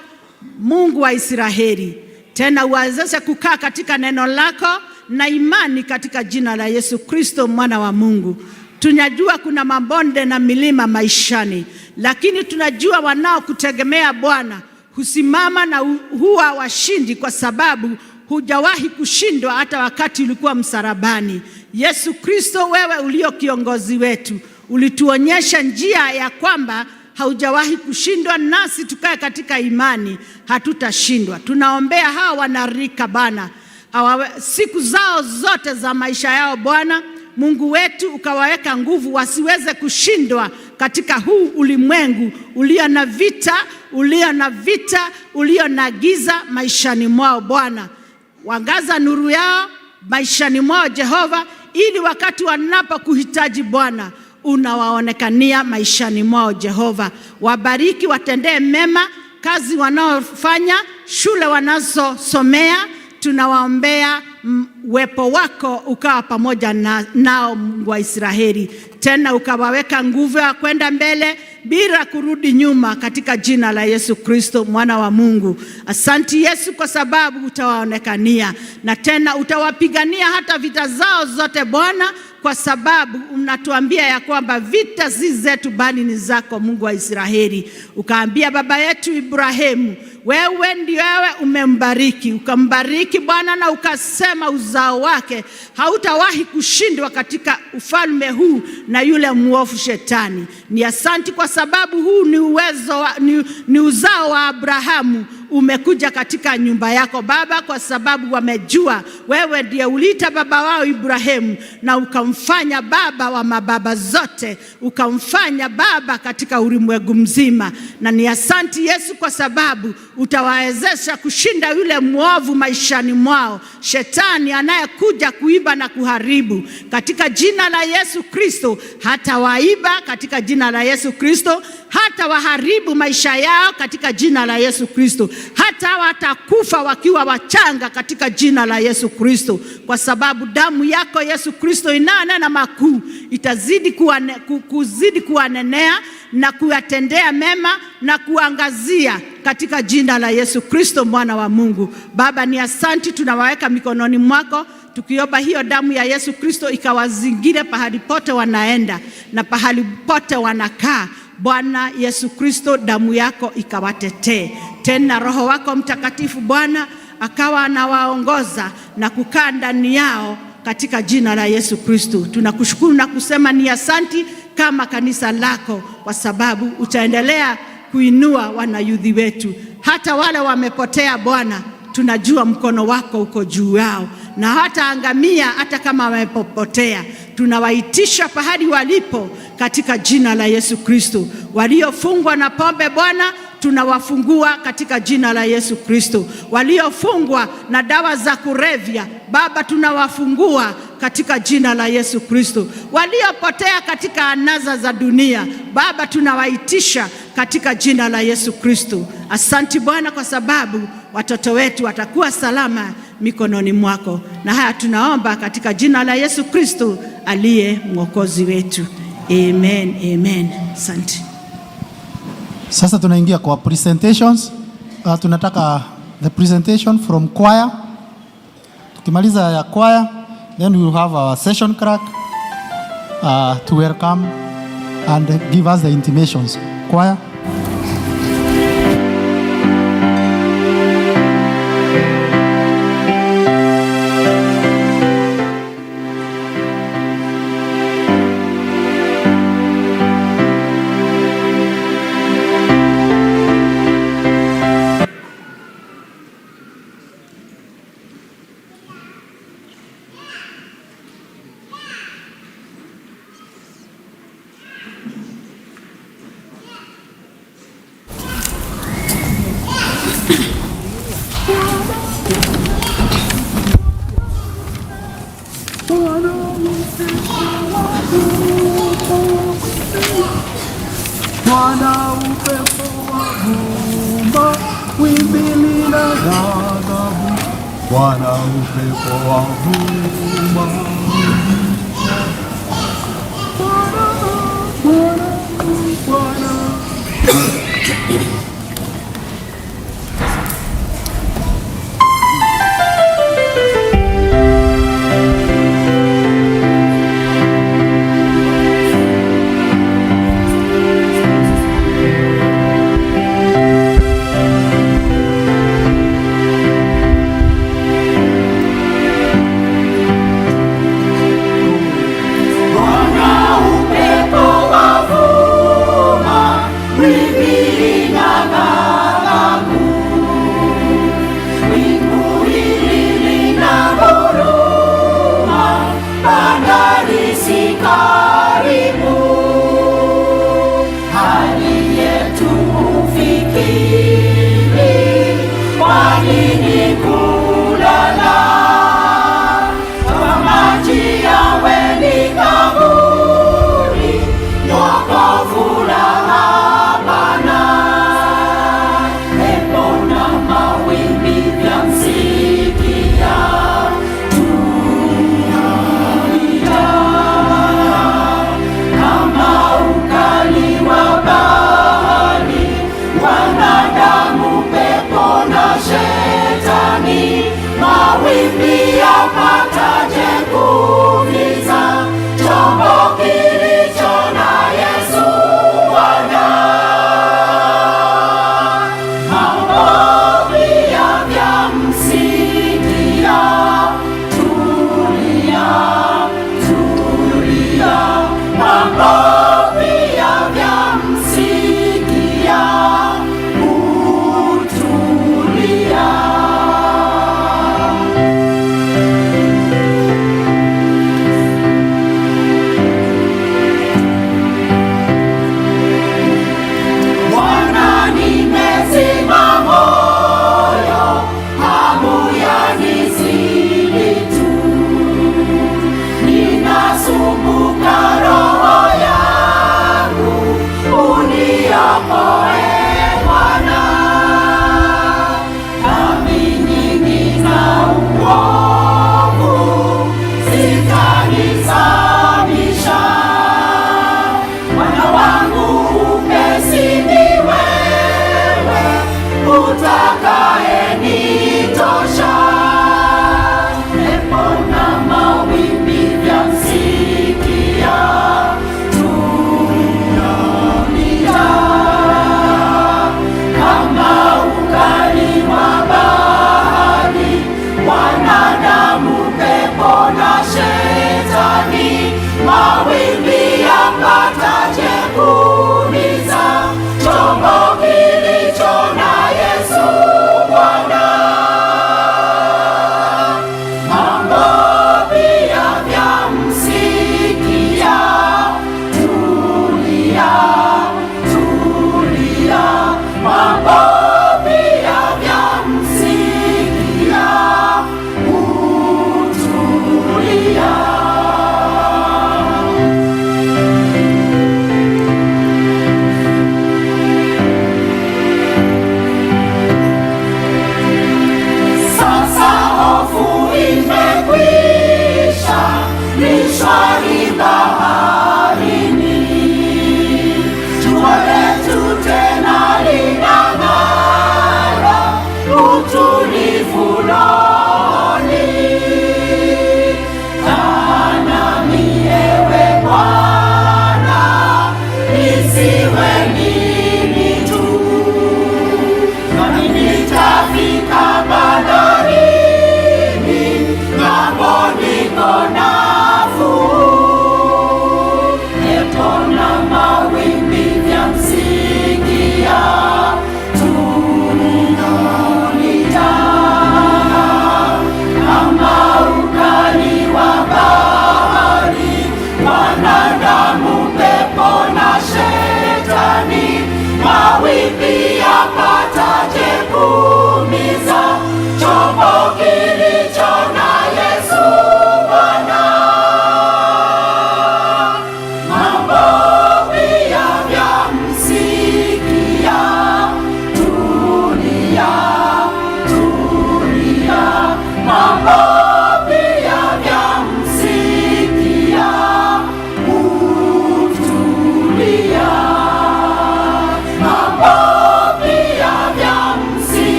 Mungu wa Israeli, tena uwawezeshe kukaa katika neno lako na imani katika jina la Yesu Kristo mwana wa Mungu. Tunajua kuna mabonde na milima maishani, lakini tunajua wanaokutegemea Bwana husimama na huwa washindi, kwa sababu hujawahi kushindwa hata wakati ulikuwa msalabani. Yesu Kristo, wewe ulio kiongozi wetu, ulituonyesha njia ya kwamba haujawahi kushindwa, nasi tukae katika imani, hatutashindwa. Tunaombea hawa wanarika Bwana, siku zao zote za maisha yao Bwana Mungu wetu, ukawaweka nguvu wasiweze kushindwa katika huu ulimwengu ulio na vita, ulio na vita, ulio na giza maishani mwao Bwana. Wangaza nuru yao maishani mwao Jehova, ili wakati wanapokuhitaji Bwana unawaonekania maishani mwao Jehova. Wabariki, watendee mema kazi wanaofanya, shule wanazosomea. Tunawaombea uwepo wako ukawa pamoja nao Mungu wa Israeli, tena ukawaweka nguvu ya kwenda mbele bila kurudi nyuma, katika jina la Yesu Kristo mwana wa Mungu. Asanti Yesu kwa sababu utawaonekania na tena utawapigania hata vita zao zote Bwana, kwa sababu unatuambia ya kwamba vita si zetu bali ni zako Mungu wa Israeli. Ukaambia baba yetu Ibrahimu, wewe ndiwe umembariki, ukambariki Bwana na ukasema uzao wake hautawahi kushindwa katika ufalme huu na yule mwovu shetani. Ni asanti kwa sababu huu ni uwezo wa, ni uzao wa Abrahamu umekuja katika nyumba yako Baba, kwa sababu wamejua wewe ndiye uliita baba wao Ibrahimu na ukamfanya baba wa mababa zote, ukamfanya baba katika ulimwengu mzima. Na ni asanti Yesu kwa sababu utawawezesha kushinda yule mwovu maishani mwao, shetani anayekuja kuiba na kuharibu. Katika jina la Yesu Kristo hatawaiba, katika jina la Yesu Kristo hata waharibu maisha yao, katika jina la Yesu Kristo hata watakufa wakiwa wachanga, katika jina la Yesu Kristo, kwa sababu damu yako Yesu Kristo inanena makuu, itazidi kuzidi kuwanenea na kuwatendea mema na kuangazia katika jina la Yesu Kristo mwana wa Mungu. Baba, ni asanti, tunawaweka mikononi mwako tukiomba hiyo damu ya Yesu Kristo ikawazingire pahali pote wanaenda na pahali pote wanakaa. Bwana Yesu Kristo, damu yako ikawatetee. Tena Roho wako Mtakatifu Bwana akawa anawaongoza na kukaa ndani yao katika jina la Yesu Kristo. Tunakushukuru na kusema ni asanti kama kanisa lako, kwa sababu utaendelea kuinua wanayudhi wetu, hata wale wamepotea Bwana, tunajua mkono wako uko juu yao na hata angamia hata kama wamepotea. Tunawaitisha pahali walipo katika jina la Yesu Kristo. Waliofungwa na pombe Bwana, tunawafungua katika jina la Yesu Kristo. Waliofungwa na dawa za kulevya Baba, tunawafungua katika jina la Yesu Kristo. Waliopotea katika anasa za dunia Baba, tunawaitisha katika jina la Yesu Kristo. Asanti Bwana kwa sababu watoto wetu watakuwa salama mikononi mwako, na haya tunaomba katika jina la Yesu Kristo aliye mwokozi wetu. Amen, amen. Asante. Sasa tunaingia kwa presentations. Tunataka the presentation from choir. Tukimaliza ya choir, then we will have our session clerk to welcome and give us the intimations. Choir. Bwana upepo wavuma, wimbi lina ghadhabu. Bwana upepo wavuma. Bwana, Bwana, Bwana.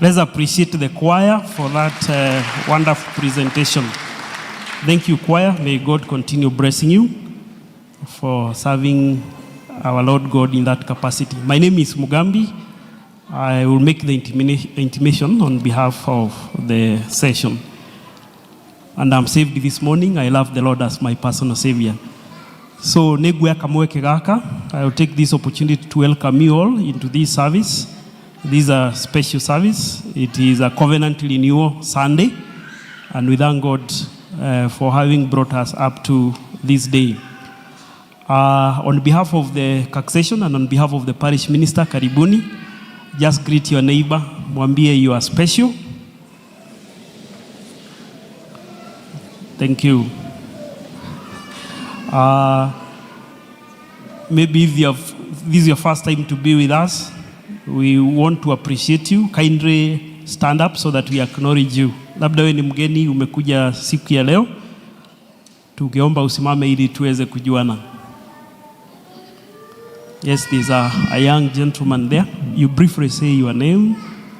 Let's appreciate the choir for that wonderful presentation. Thank you, choir. May God continue blessing you for serving our Lord God in that capacity. My name is Mugambi. I will make the intimation on behalf of the session. And I'm saved this morning. I love the Lord as my personal savior. So nĩnguoya kamweke gaka. I will take this opportunity to welcome you all into this service. This is a special service. It is a covenant renewal Sunday. And we thank God for having brought us up to this day. On behalf of the congregation and on behalf of the parish minister, karibuni. Just greet your neighbor, mwambie you are special. Thank you. Maybe if this is your first time to be with us, we want to appreciate you. Kindly stand up so that we acknowledge you. Labda wewe ni mgeni umekuja siku ya leo, tungeomba usimame ili tuweze kujuana. Yes, there's a young gentleman there. You briefly say your name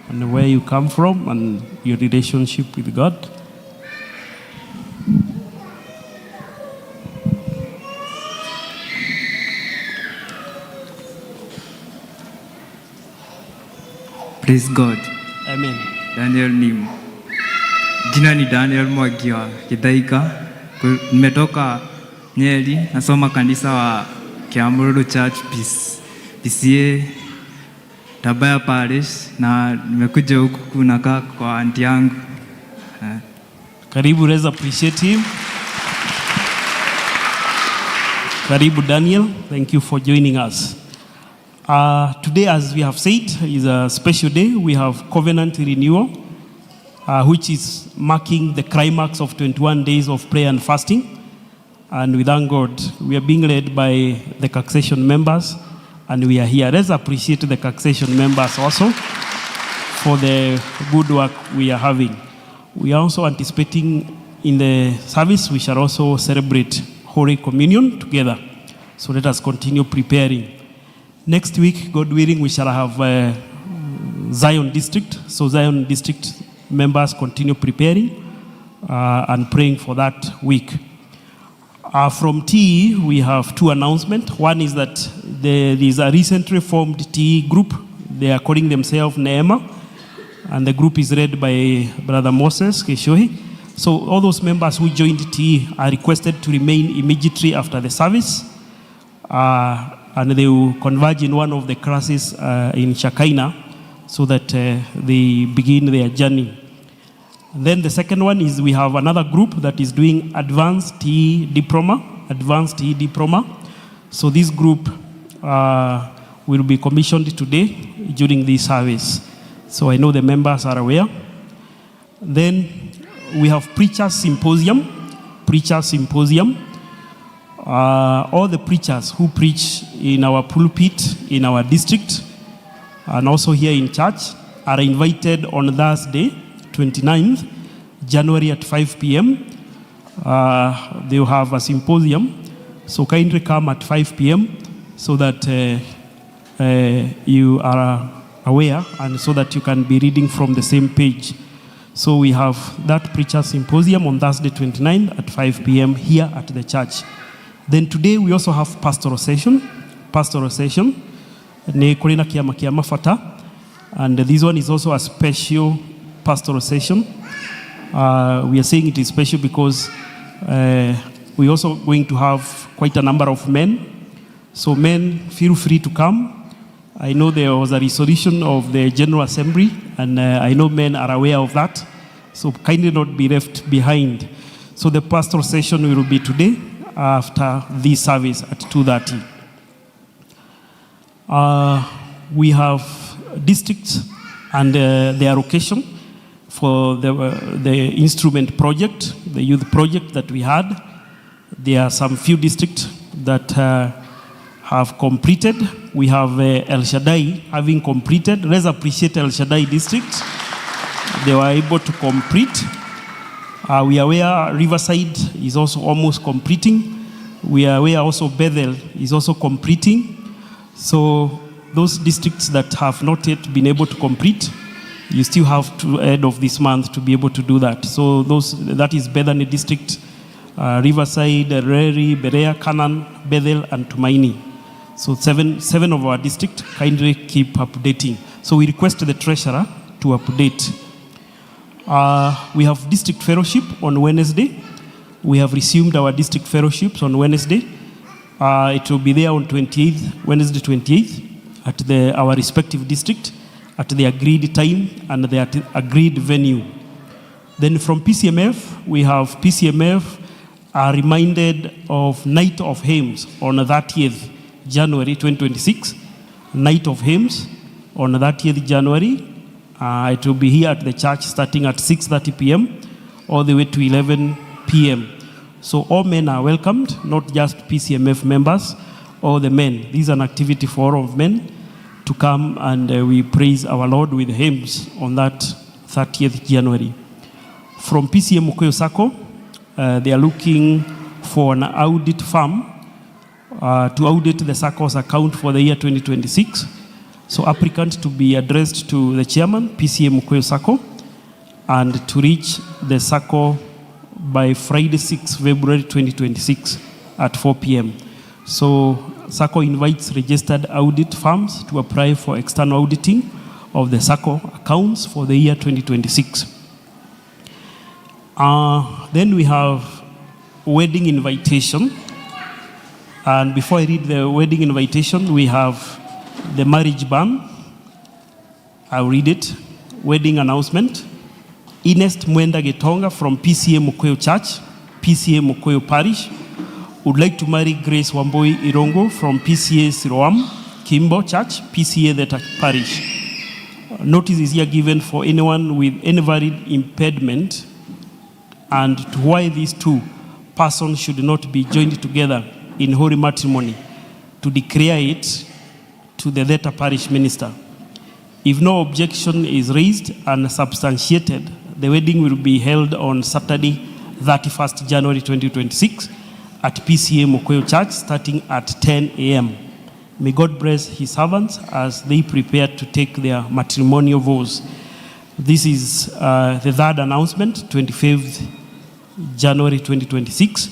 and where you come from and your relationship with God. Praise God. Amen. Daniel ni jina ni Daniel Mwangi wa Githaika. Nimetoka Nyeri, nasoma kanisa wa Kiamururu Church Peace, PCEA Tabaya Parish, na nimekuja huku kunakaa kwa auntie yangu. Eh. Karibu, let's appreciate him. Karibu Daniel, thank you for joining us. Today, as we have said, is a special day. We have covenant renewal, which is marking the climax of 21 days of prayer and fasting. And we thank God. We are being led by the congregation members, and we are here. Let's appreciate the congregation members also for the good work we are having. We are also anticipating in the service, we shall also celebrate Holy Communion together. So let us continue preparing. Next week, God willing, we shall have Zion District. So Zion District members continue preparing and praying for that week. From TE, we have two announcements. One is that there is a recently formed TE group. They are calling themselves Neema, and the group is led by Brother Moses Keshohi. So all those members who joined TE are requested to remain immediately after the service, and they will converge in one of the classes in Shekinah so that they begin their journey. And then the second one is we have another group that is doing advanced TE diploma, advanced TE diploma. So this group will be commissioned today during this service. So I know the members are aware. Then we have preachers symposium, preachers symposium. All the preachers who preach in our pulpit, in our district, and also here in church are invited on Thursday, 29th January at 5 p.m. They will have a symposium. So kindly come at 5 p.m. so that you are aware and so that you can be reading from the same page. So we have that preacher symposium on Thursday 29th at 5 p.m. here at the church. Then today we also have pastoral session. Pastoral session. Nĩ kũrĩ na kĩama kĩa mabata. And this one is also a special pastoral session. We are saying it is special because we're also going to have quite a number of men. So men, feel free to come. I know there was a resolution of the General Assembly, and I know men are aware of that. So kindly not be left behind. So the pastoral session will be today after this service at 2:30. We have districts and their allocation for the instrument project, the youth project that we had. There are some few districts that have completed. We have El Shaddai having completed. Let's appreciate El Shaddai district. They were able to complete. We are aware Riverside is also almost completing. We are aware also Bethel is also completing. So those districts that have not yet been able to complete, You still have to end of this month to be able to do that. So that is Bethany District, Riverside, Reri, Berea, Canaan, Bethel, and Tumaini. So seven of our district, kindly keep updating. So we request the treasurer to update. We have district fellowship on Wednesday. We have resumed our district fellowships on Wednesday. It will be there on 28th, Wednesday 28th, at our respective district, at the agreed time and the agreed venue. Then from PCMF, we have PCMF are reminded of Night of Hymns on 30th January 2026. Night of Hymns on 30th January. It will be here at the church starting at 6:30 p.m. all the way to 11 p.m. So all men are welcomed, not just PCMF members, all the men. This is an activity for all of men to come, and we praise our Lord with hymns on that 30th January. From PCM Mukuyu Sacco, they are looking for an audit firm to audit the Sacco's account for the year 2026. So applicant to be addressed to the chairman, PCM Mukuyu Sacco, and to reach the Sacco by Friday, 6 February 2026 at 4 p.m. So Sacco invites registered audit firms to apply for external auditing of the Sacco accounts for the year 2026. Then we have wedding invitation. And before I read the wedding invitation, we have the marriage ban. I'll read it. Wedding announcement. Ernest Mwenda Getonga from PCA Mukuyu Church, PCA Mukuyu Parish, would like to marry Grace Wambui Irongo from PCA Siloam, Kimbo Church, PCA Theta Parish. Notice is here given for anyone with any valid impediment and to why these two persons should not be joined together in holy matrimony, to declare it to the Theta Parish minister. If no objection is raised and substantiated, the wedding will be held on Saturday, 31st January 2026 at PCA Mukuyu Church starting at 10 a.m. May God bless his servants as they prepare to take their matrimonial vows. This is the third announcement, 25th January 2026.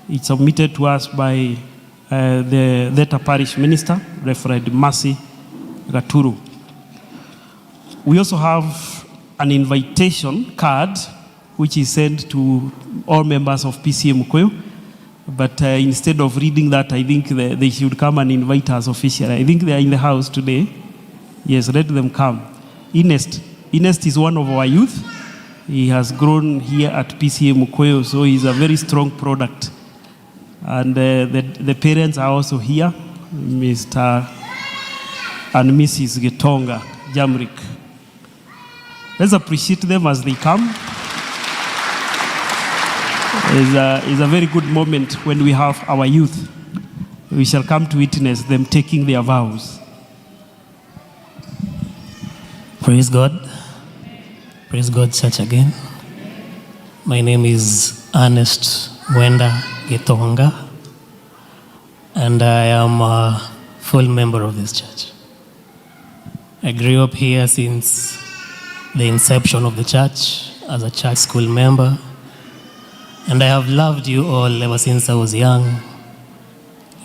It's submitted to us by the Theta Parish Minister, Reverend Mercy Gaturu. We also have an invitation card which is sent to all members of PCA Mukuyu. But instead of reading that, I think they should come and invite us officially. I think they are in the house today. Yes, let them come. Ernest. Ernest is one of our youth. He has grown here at PCA Mukuyu, so he's a very strong product. And the parents are also here, Mr. and Mrs. Getonga Jamrik. Let's appreciate them as they come. It's a very good moment when we have our youth. We shall come to witness them taking their vows. Praise God. Praise God, church again. My name is Ernest Mwenda Getonga, and I am a full member of this church. I grew up here since the inception of the church as a church school member, and I have loved you all ever since I was young.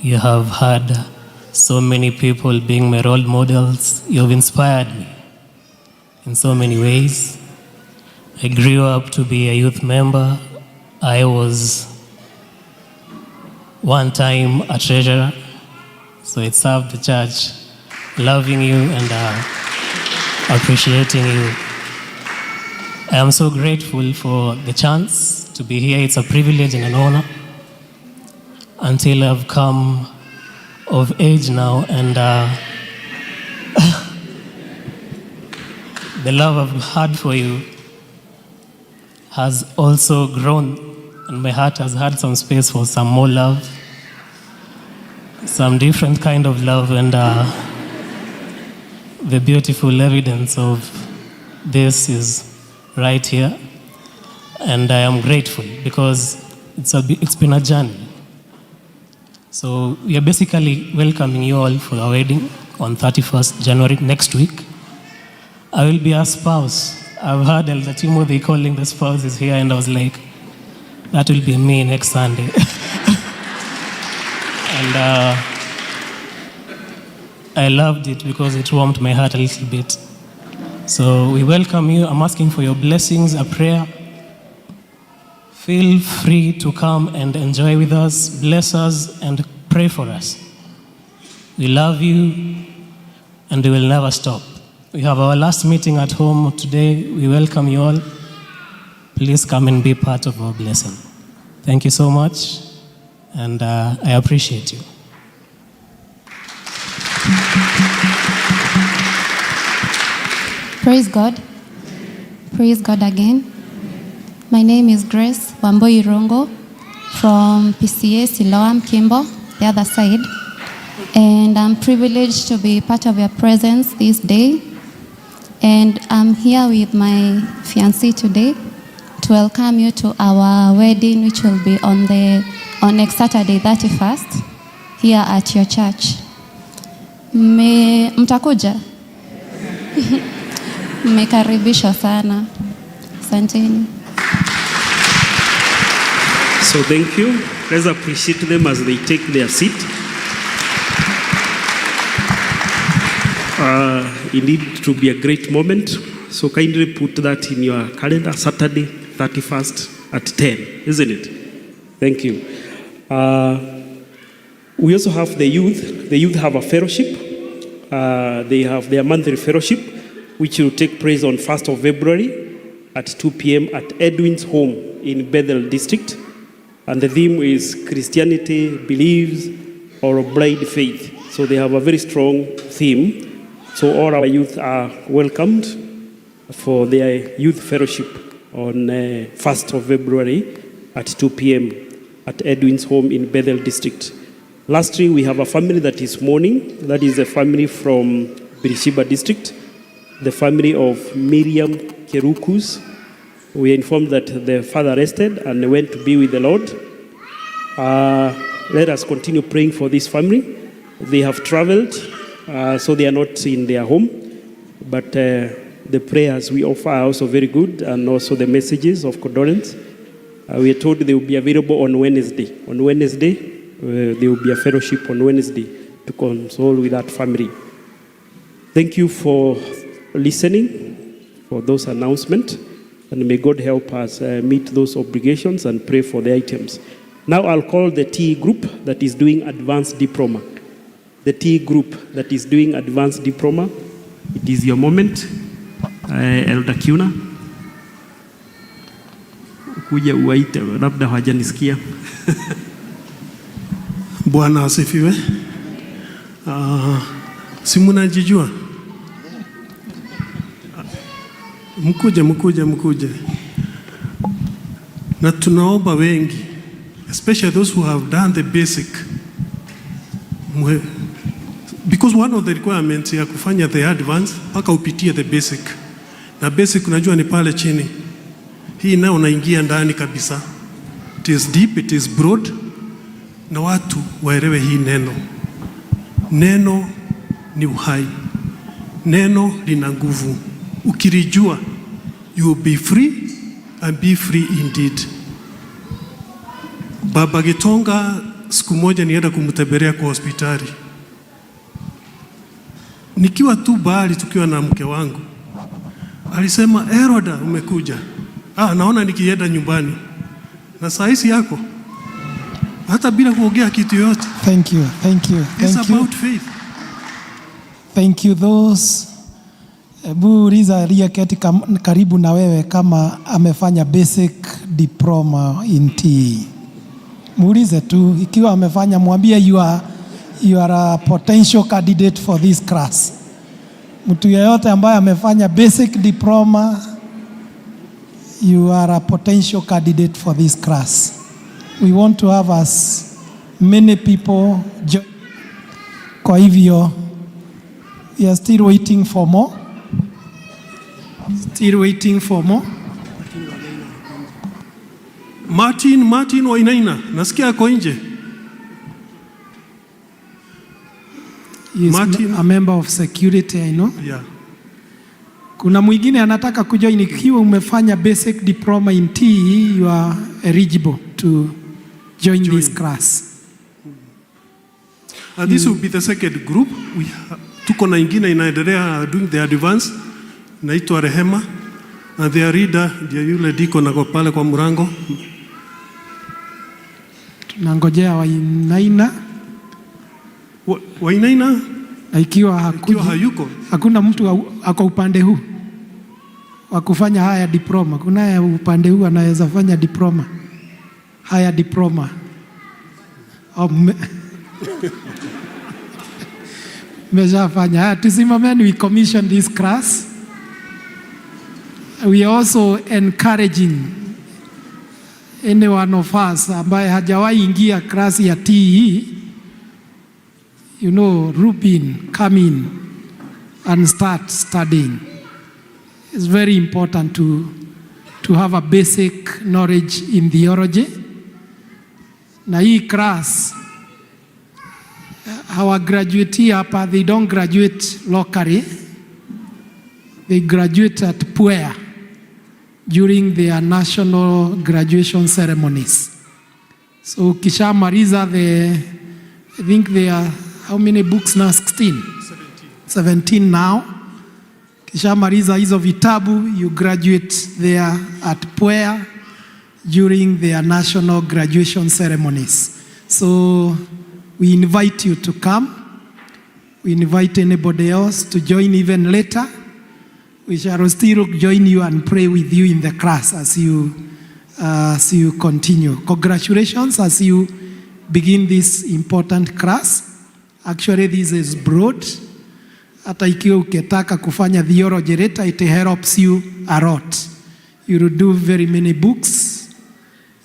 You have had so many people being my role models. You have inspired me in so many ways. I grew up to be a youth member. I was one time a treasurer, so it served the church, loving you and appreciating you. I am so grateful for the chance to be here. It's a privilege and an honor. Until I've come of age now, and the love I've had for you has also grown, and my heart has had some space for some more love, some different kind of love, and the beautiful evidence of this is right here. And I am grateful because it's been a journey. So we are basically welcoming you all for our wedding on 31st January next week. I will be a spouse. I've heard Elder Timothy calling the spouses here, and I was like, that will be me next Sunday. And I loved it because it warmed my heart a little bit. So we welcome you. I'm asking for your blessings, a prayer. Feel free to come and enjoy with us, bless us, and pray for us. We love you, and we will never stop. We have our last meeting at home today. We welcome you all. Please come and be part of our blessing. Thank you so much, and I appreciate you. Praise God. Praise God again. My name is Grace Wamboi Rongo from PCEA Siloam Kimbo, the other side. And I'm privileged to be part of your presence this day. And I'm here with my fiancé today to welcome you to our wedding, which will be on next Saturday, 31st, here at your church. Mtakuja? Mmekaribishwa sana. Asanteni. So thank you. Let's appreciate them as they take their seat. Indeed, it will be a great moment. So kindly put that in your calendar, Saturday, 31st at 10, isn't it? Thank you. We also have the youth. The youth have a fellowship. They have their monthly fellowship, which will take place on 1st of February at 2 p.m. at Edwin's home in Bethel District. And the theme is Christianity, Beliefs, or Blind Faith. So they have a very strong theme. So all our youth are welcomed for their youth fellowship on 1st of February at 2 p.m. at Edwin's home in Bethel District. Lastly, we have a family that is mourning. That is a family from Beersheba District, the family of Miriam Kerukus. We are informed that the father arrested and went to be with the Lord. Let us continue praying for this family. They have traveled, so they are not in their home. But the prayers we offer are also very good, and also the messages of condolence. We are told they will be available on Wednesday. On Wednesday, there will be a fellowship on Wednesday to console with that family. Thank you for listening, for those announcements, and may God help us meet those obligations and pray for the items. Now I'll call the T group that is doing advanced diploma. The T group that is doing advanced diploma. It is your moment. Elder Kiuna, kuja uwaite, labda hawajanisikia. Bwana asifiwe. Si mnajijua? Mkuje, mkuje, mkuje. Na tunaomba wengi, especially those who have done the basic. Because one of the requirements ya kufanya the advance mpaka upitie the basic. Na basic unajua ni pale chini. Hii nayo unaingia ndani kabisa. It is deep, it is broad. Na watu waelewe hii neno. Neno ni uhai. Neno lina nguvu. Ukilijua, you will be free and be free indeed. Baba Gitonga siku moja nienda kumtembelea kwa hospitali. Nikiwa tu bali tukiwa na mke wangu. Alisema, "Elder, umekuja." Ah, naona nikienda nyumbani. Na saa hizi yako. Hata bila kuongea kitu yote. Thank you, thank you, It's thank you. About faith. Thank you those. Hebu uliza aliyeketi karibu na wewe kama amefanya basic diploma in TE. Muulize tu ikiwa amefanya, mwambie you are a potential candidate for this class. Mtu yeyote ambaye amefanya basic diploma, you are a potential candidate for this class. We want to have as many people join. Kwa hivyo we are still waiting for more. Still waiting for more. Martin Wainaina, nasikia ako nje. He is Martin. A member of security, I know. Yeah. Kuna mwingine anataka kujoin. Ikiwa umefanya basic diploma in TE, you are eligible to join this class. This will be the second group. Tuko na ingine inaendelea doing the advance, inaitwa Rehema, and their leader ndiye yule deacon ako pale kwa mlango. Tunangojea Wainaina. Wainaina na ikiwa hakuji, ikiwa hayuko, hakuna mtu ako upande huu wa kufanya haya diploma. Kuna upande huu anaweza fanya diploma, haya diploma. Oh, mmeshafanya. Haya, tusimameni, we commission this class. We are also encouraging any one of us ambaye hajawahi ingia class ya TE, Rubin, come in and start studying. It's very important to have a basic knowledge in theology. Na hii class, our graduate hapa, they don't graduate locally. They graduate at Puea during their national graduation ceremonies. So ukishamaliza I think there are how many books now? 16? 17 now. Kishamaliza hizo vitabu, you graduate there at Puea during their national graduation ceremonies. So we invite you to come. We invite anybody else to join even later. We shall still join you and pray with you in the class as you continue. Congratulations as you begin this important class. Actually, this is broad. Hata ikiwa ukitaka kufanya theology later, it helps you a lot. You will do very many books.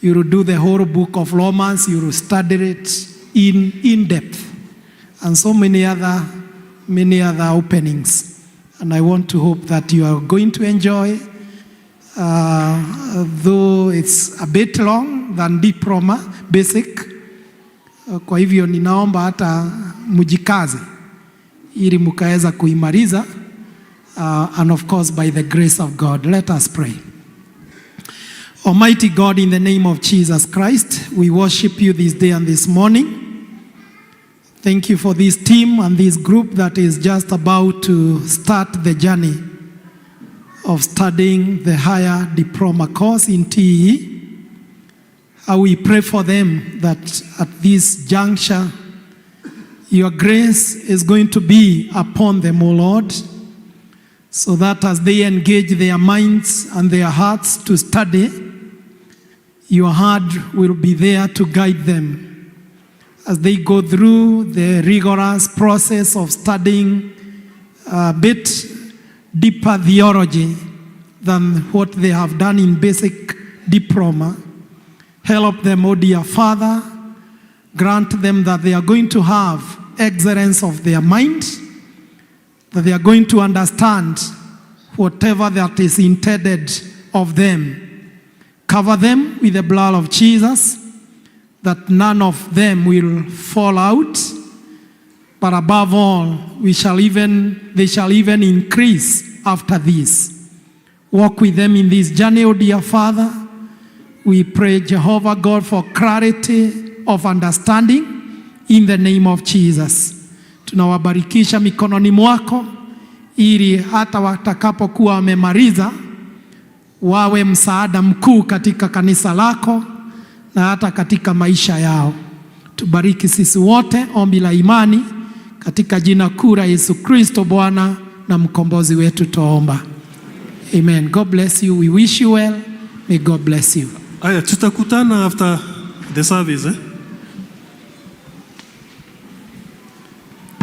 You will do the whole book of Romans. You will study it in depth. And so many other openings. And I want to hope that you are going to enjoy, though it's a bit long than diploma basic. Kwa hivyo ninaomba hata mujikaze ili mukaweza kuimaliza, and of course by the grace of God. Let us pray. Almighty God, in the name of Jesus Christ, we worship you this day and this morning. Thank you for this team and this group that is just about to start the journey of studying the higher diploma course in TE. How we pray for them that at this juncture, your grace is going to be upon them, O Lord, so that as they engage their minds and their hearts to study, your hand will be there to guide them as they go through the rigorous process of studying a bit deeper theology than what they have done in basic diploma. Help them, O dear Father. Grant them that they are going to have excellence of their mind, that they are going to understand whatever that is intended of them. Cover them with the blood of Jesus, that none of them will fall out, but above all, they shall even increase after this. Walk with them in this journey, O dear Father. We pray, Jehovah God, for clarity of understanding in the name of Jesus. Tunawabarikisha mikononi mwako ili hata watakapokuwa wamemaliza wawe msaada mkuu katika kanisa lako na hata katika maisha yao. Tubariki sisi wote, ombi la imani katika jina kuu la Yesu Kristo Bwana na mkombozi wetu tuomba. Amen. God bless you. We wish you well. May God bless you. Aya, tutakutana after the service.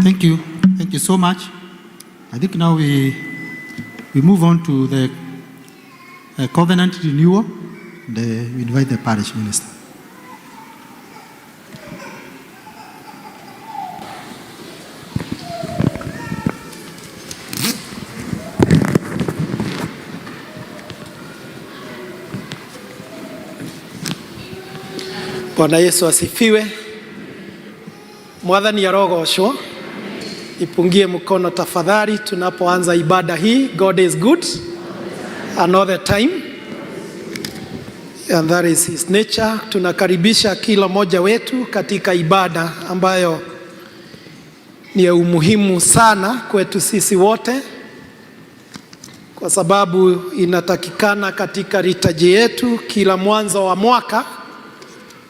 Thank you. Thank you so much. I think now we move on to the covenant renewal. And we invite the parish minister. Bwana Yesu asifiwe. Mwathani arogocwo. Ipungie mkono tafadhali tunapoanza ibada hii. God is good another time and that is his nature. Tunakaribisha kila mmoja wetu katika ibada ambayo ni ya umuhimu sana kwetu sisi wote, kwa sababu inatakikana katika liturgy yetu kila mwanzo wa mwaka.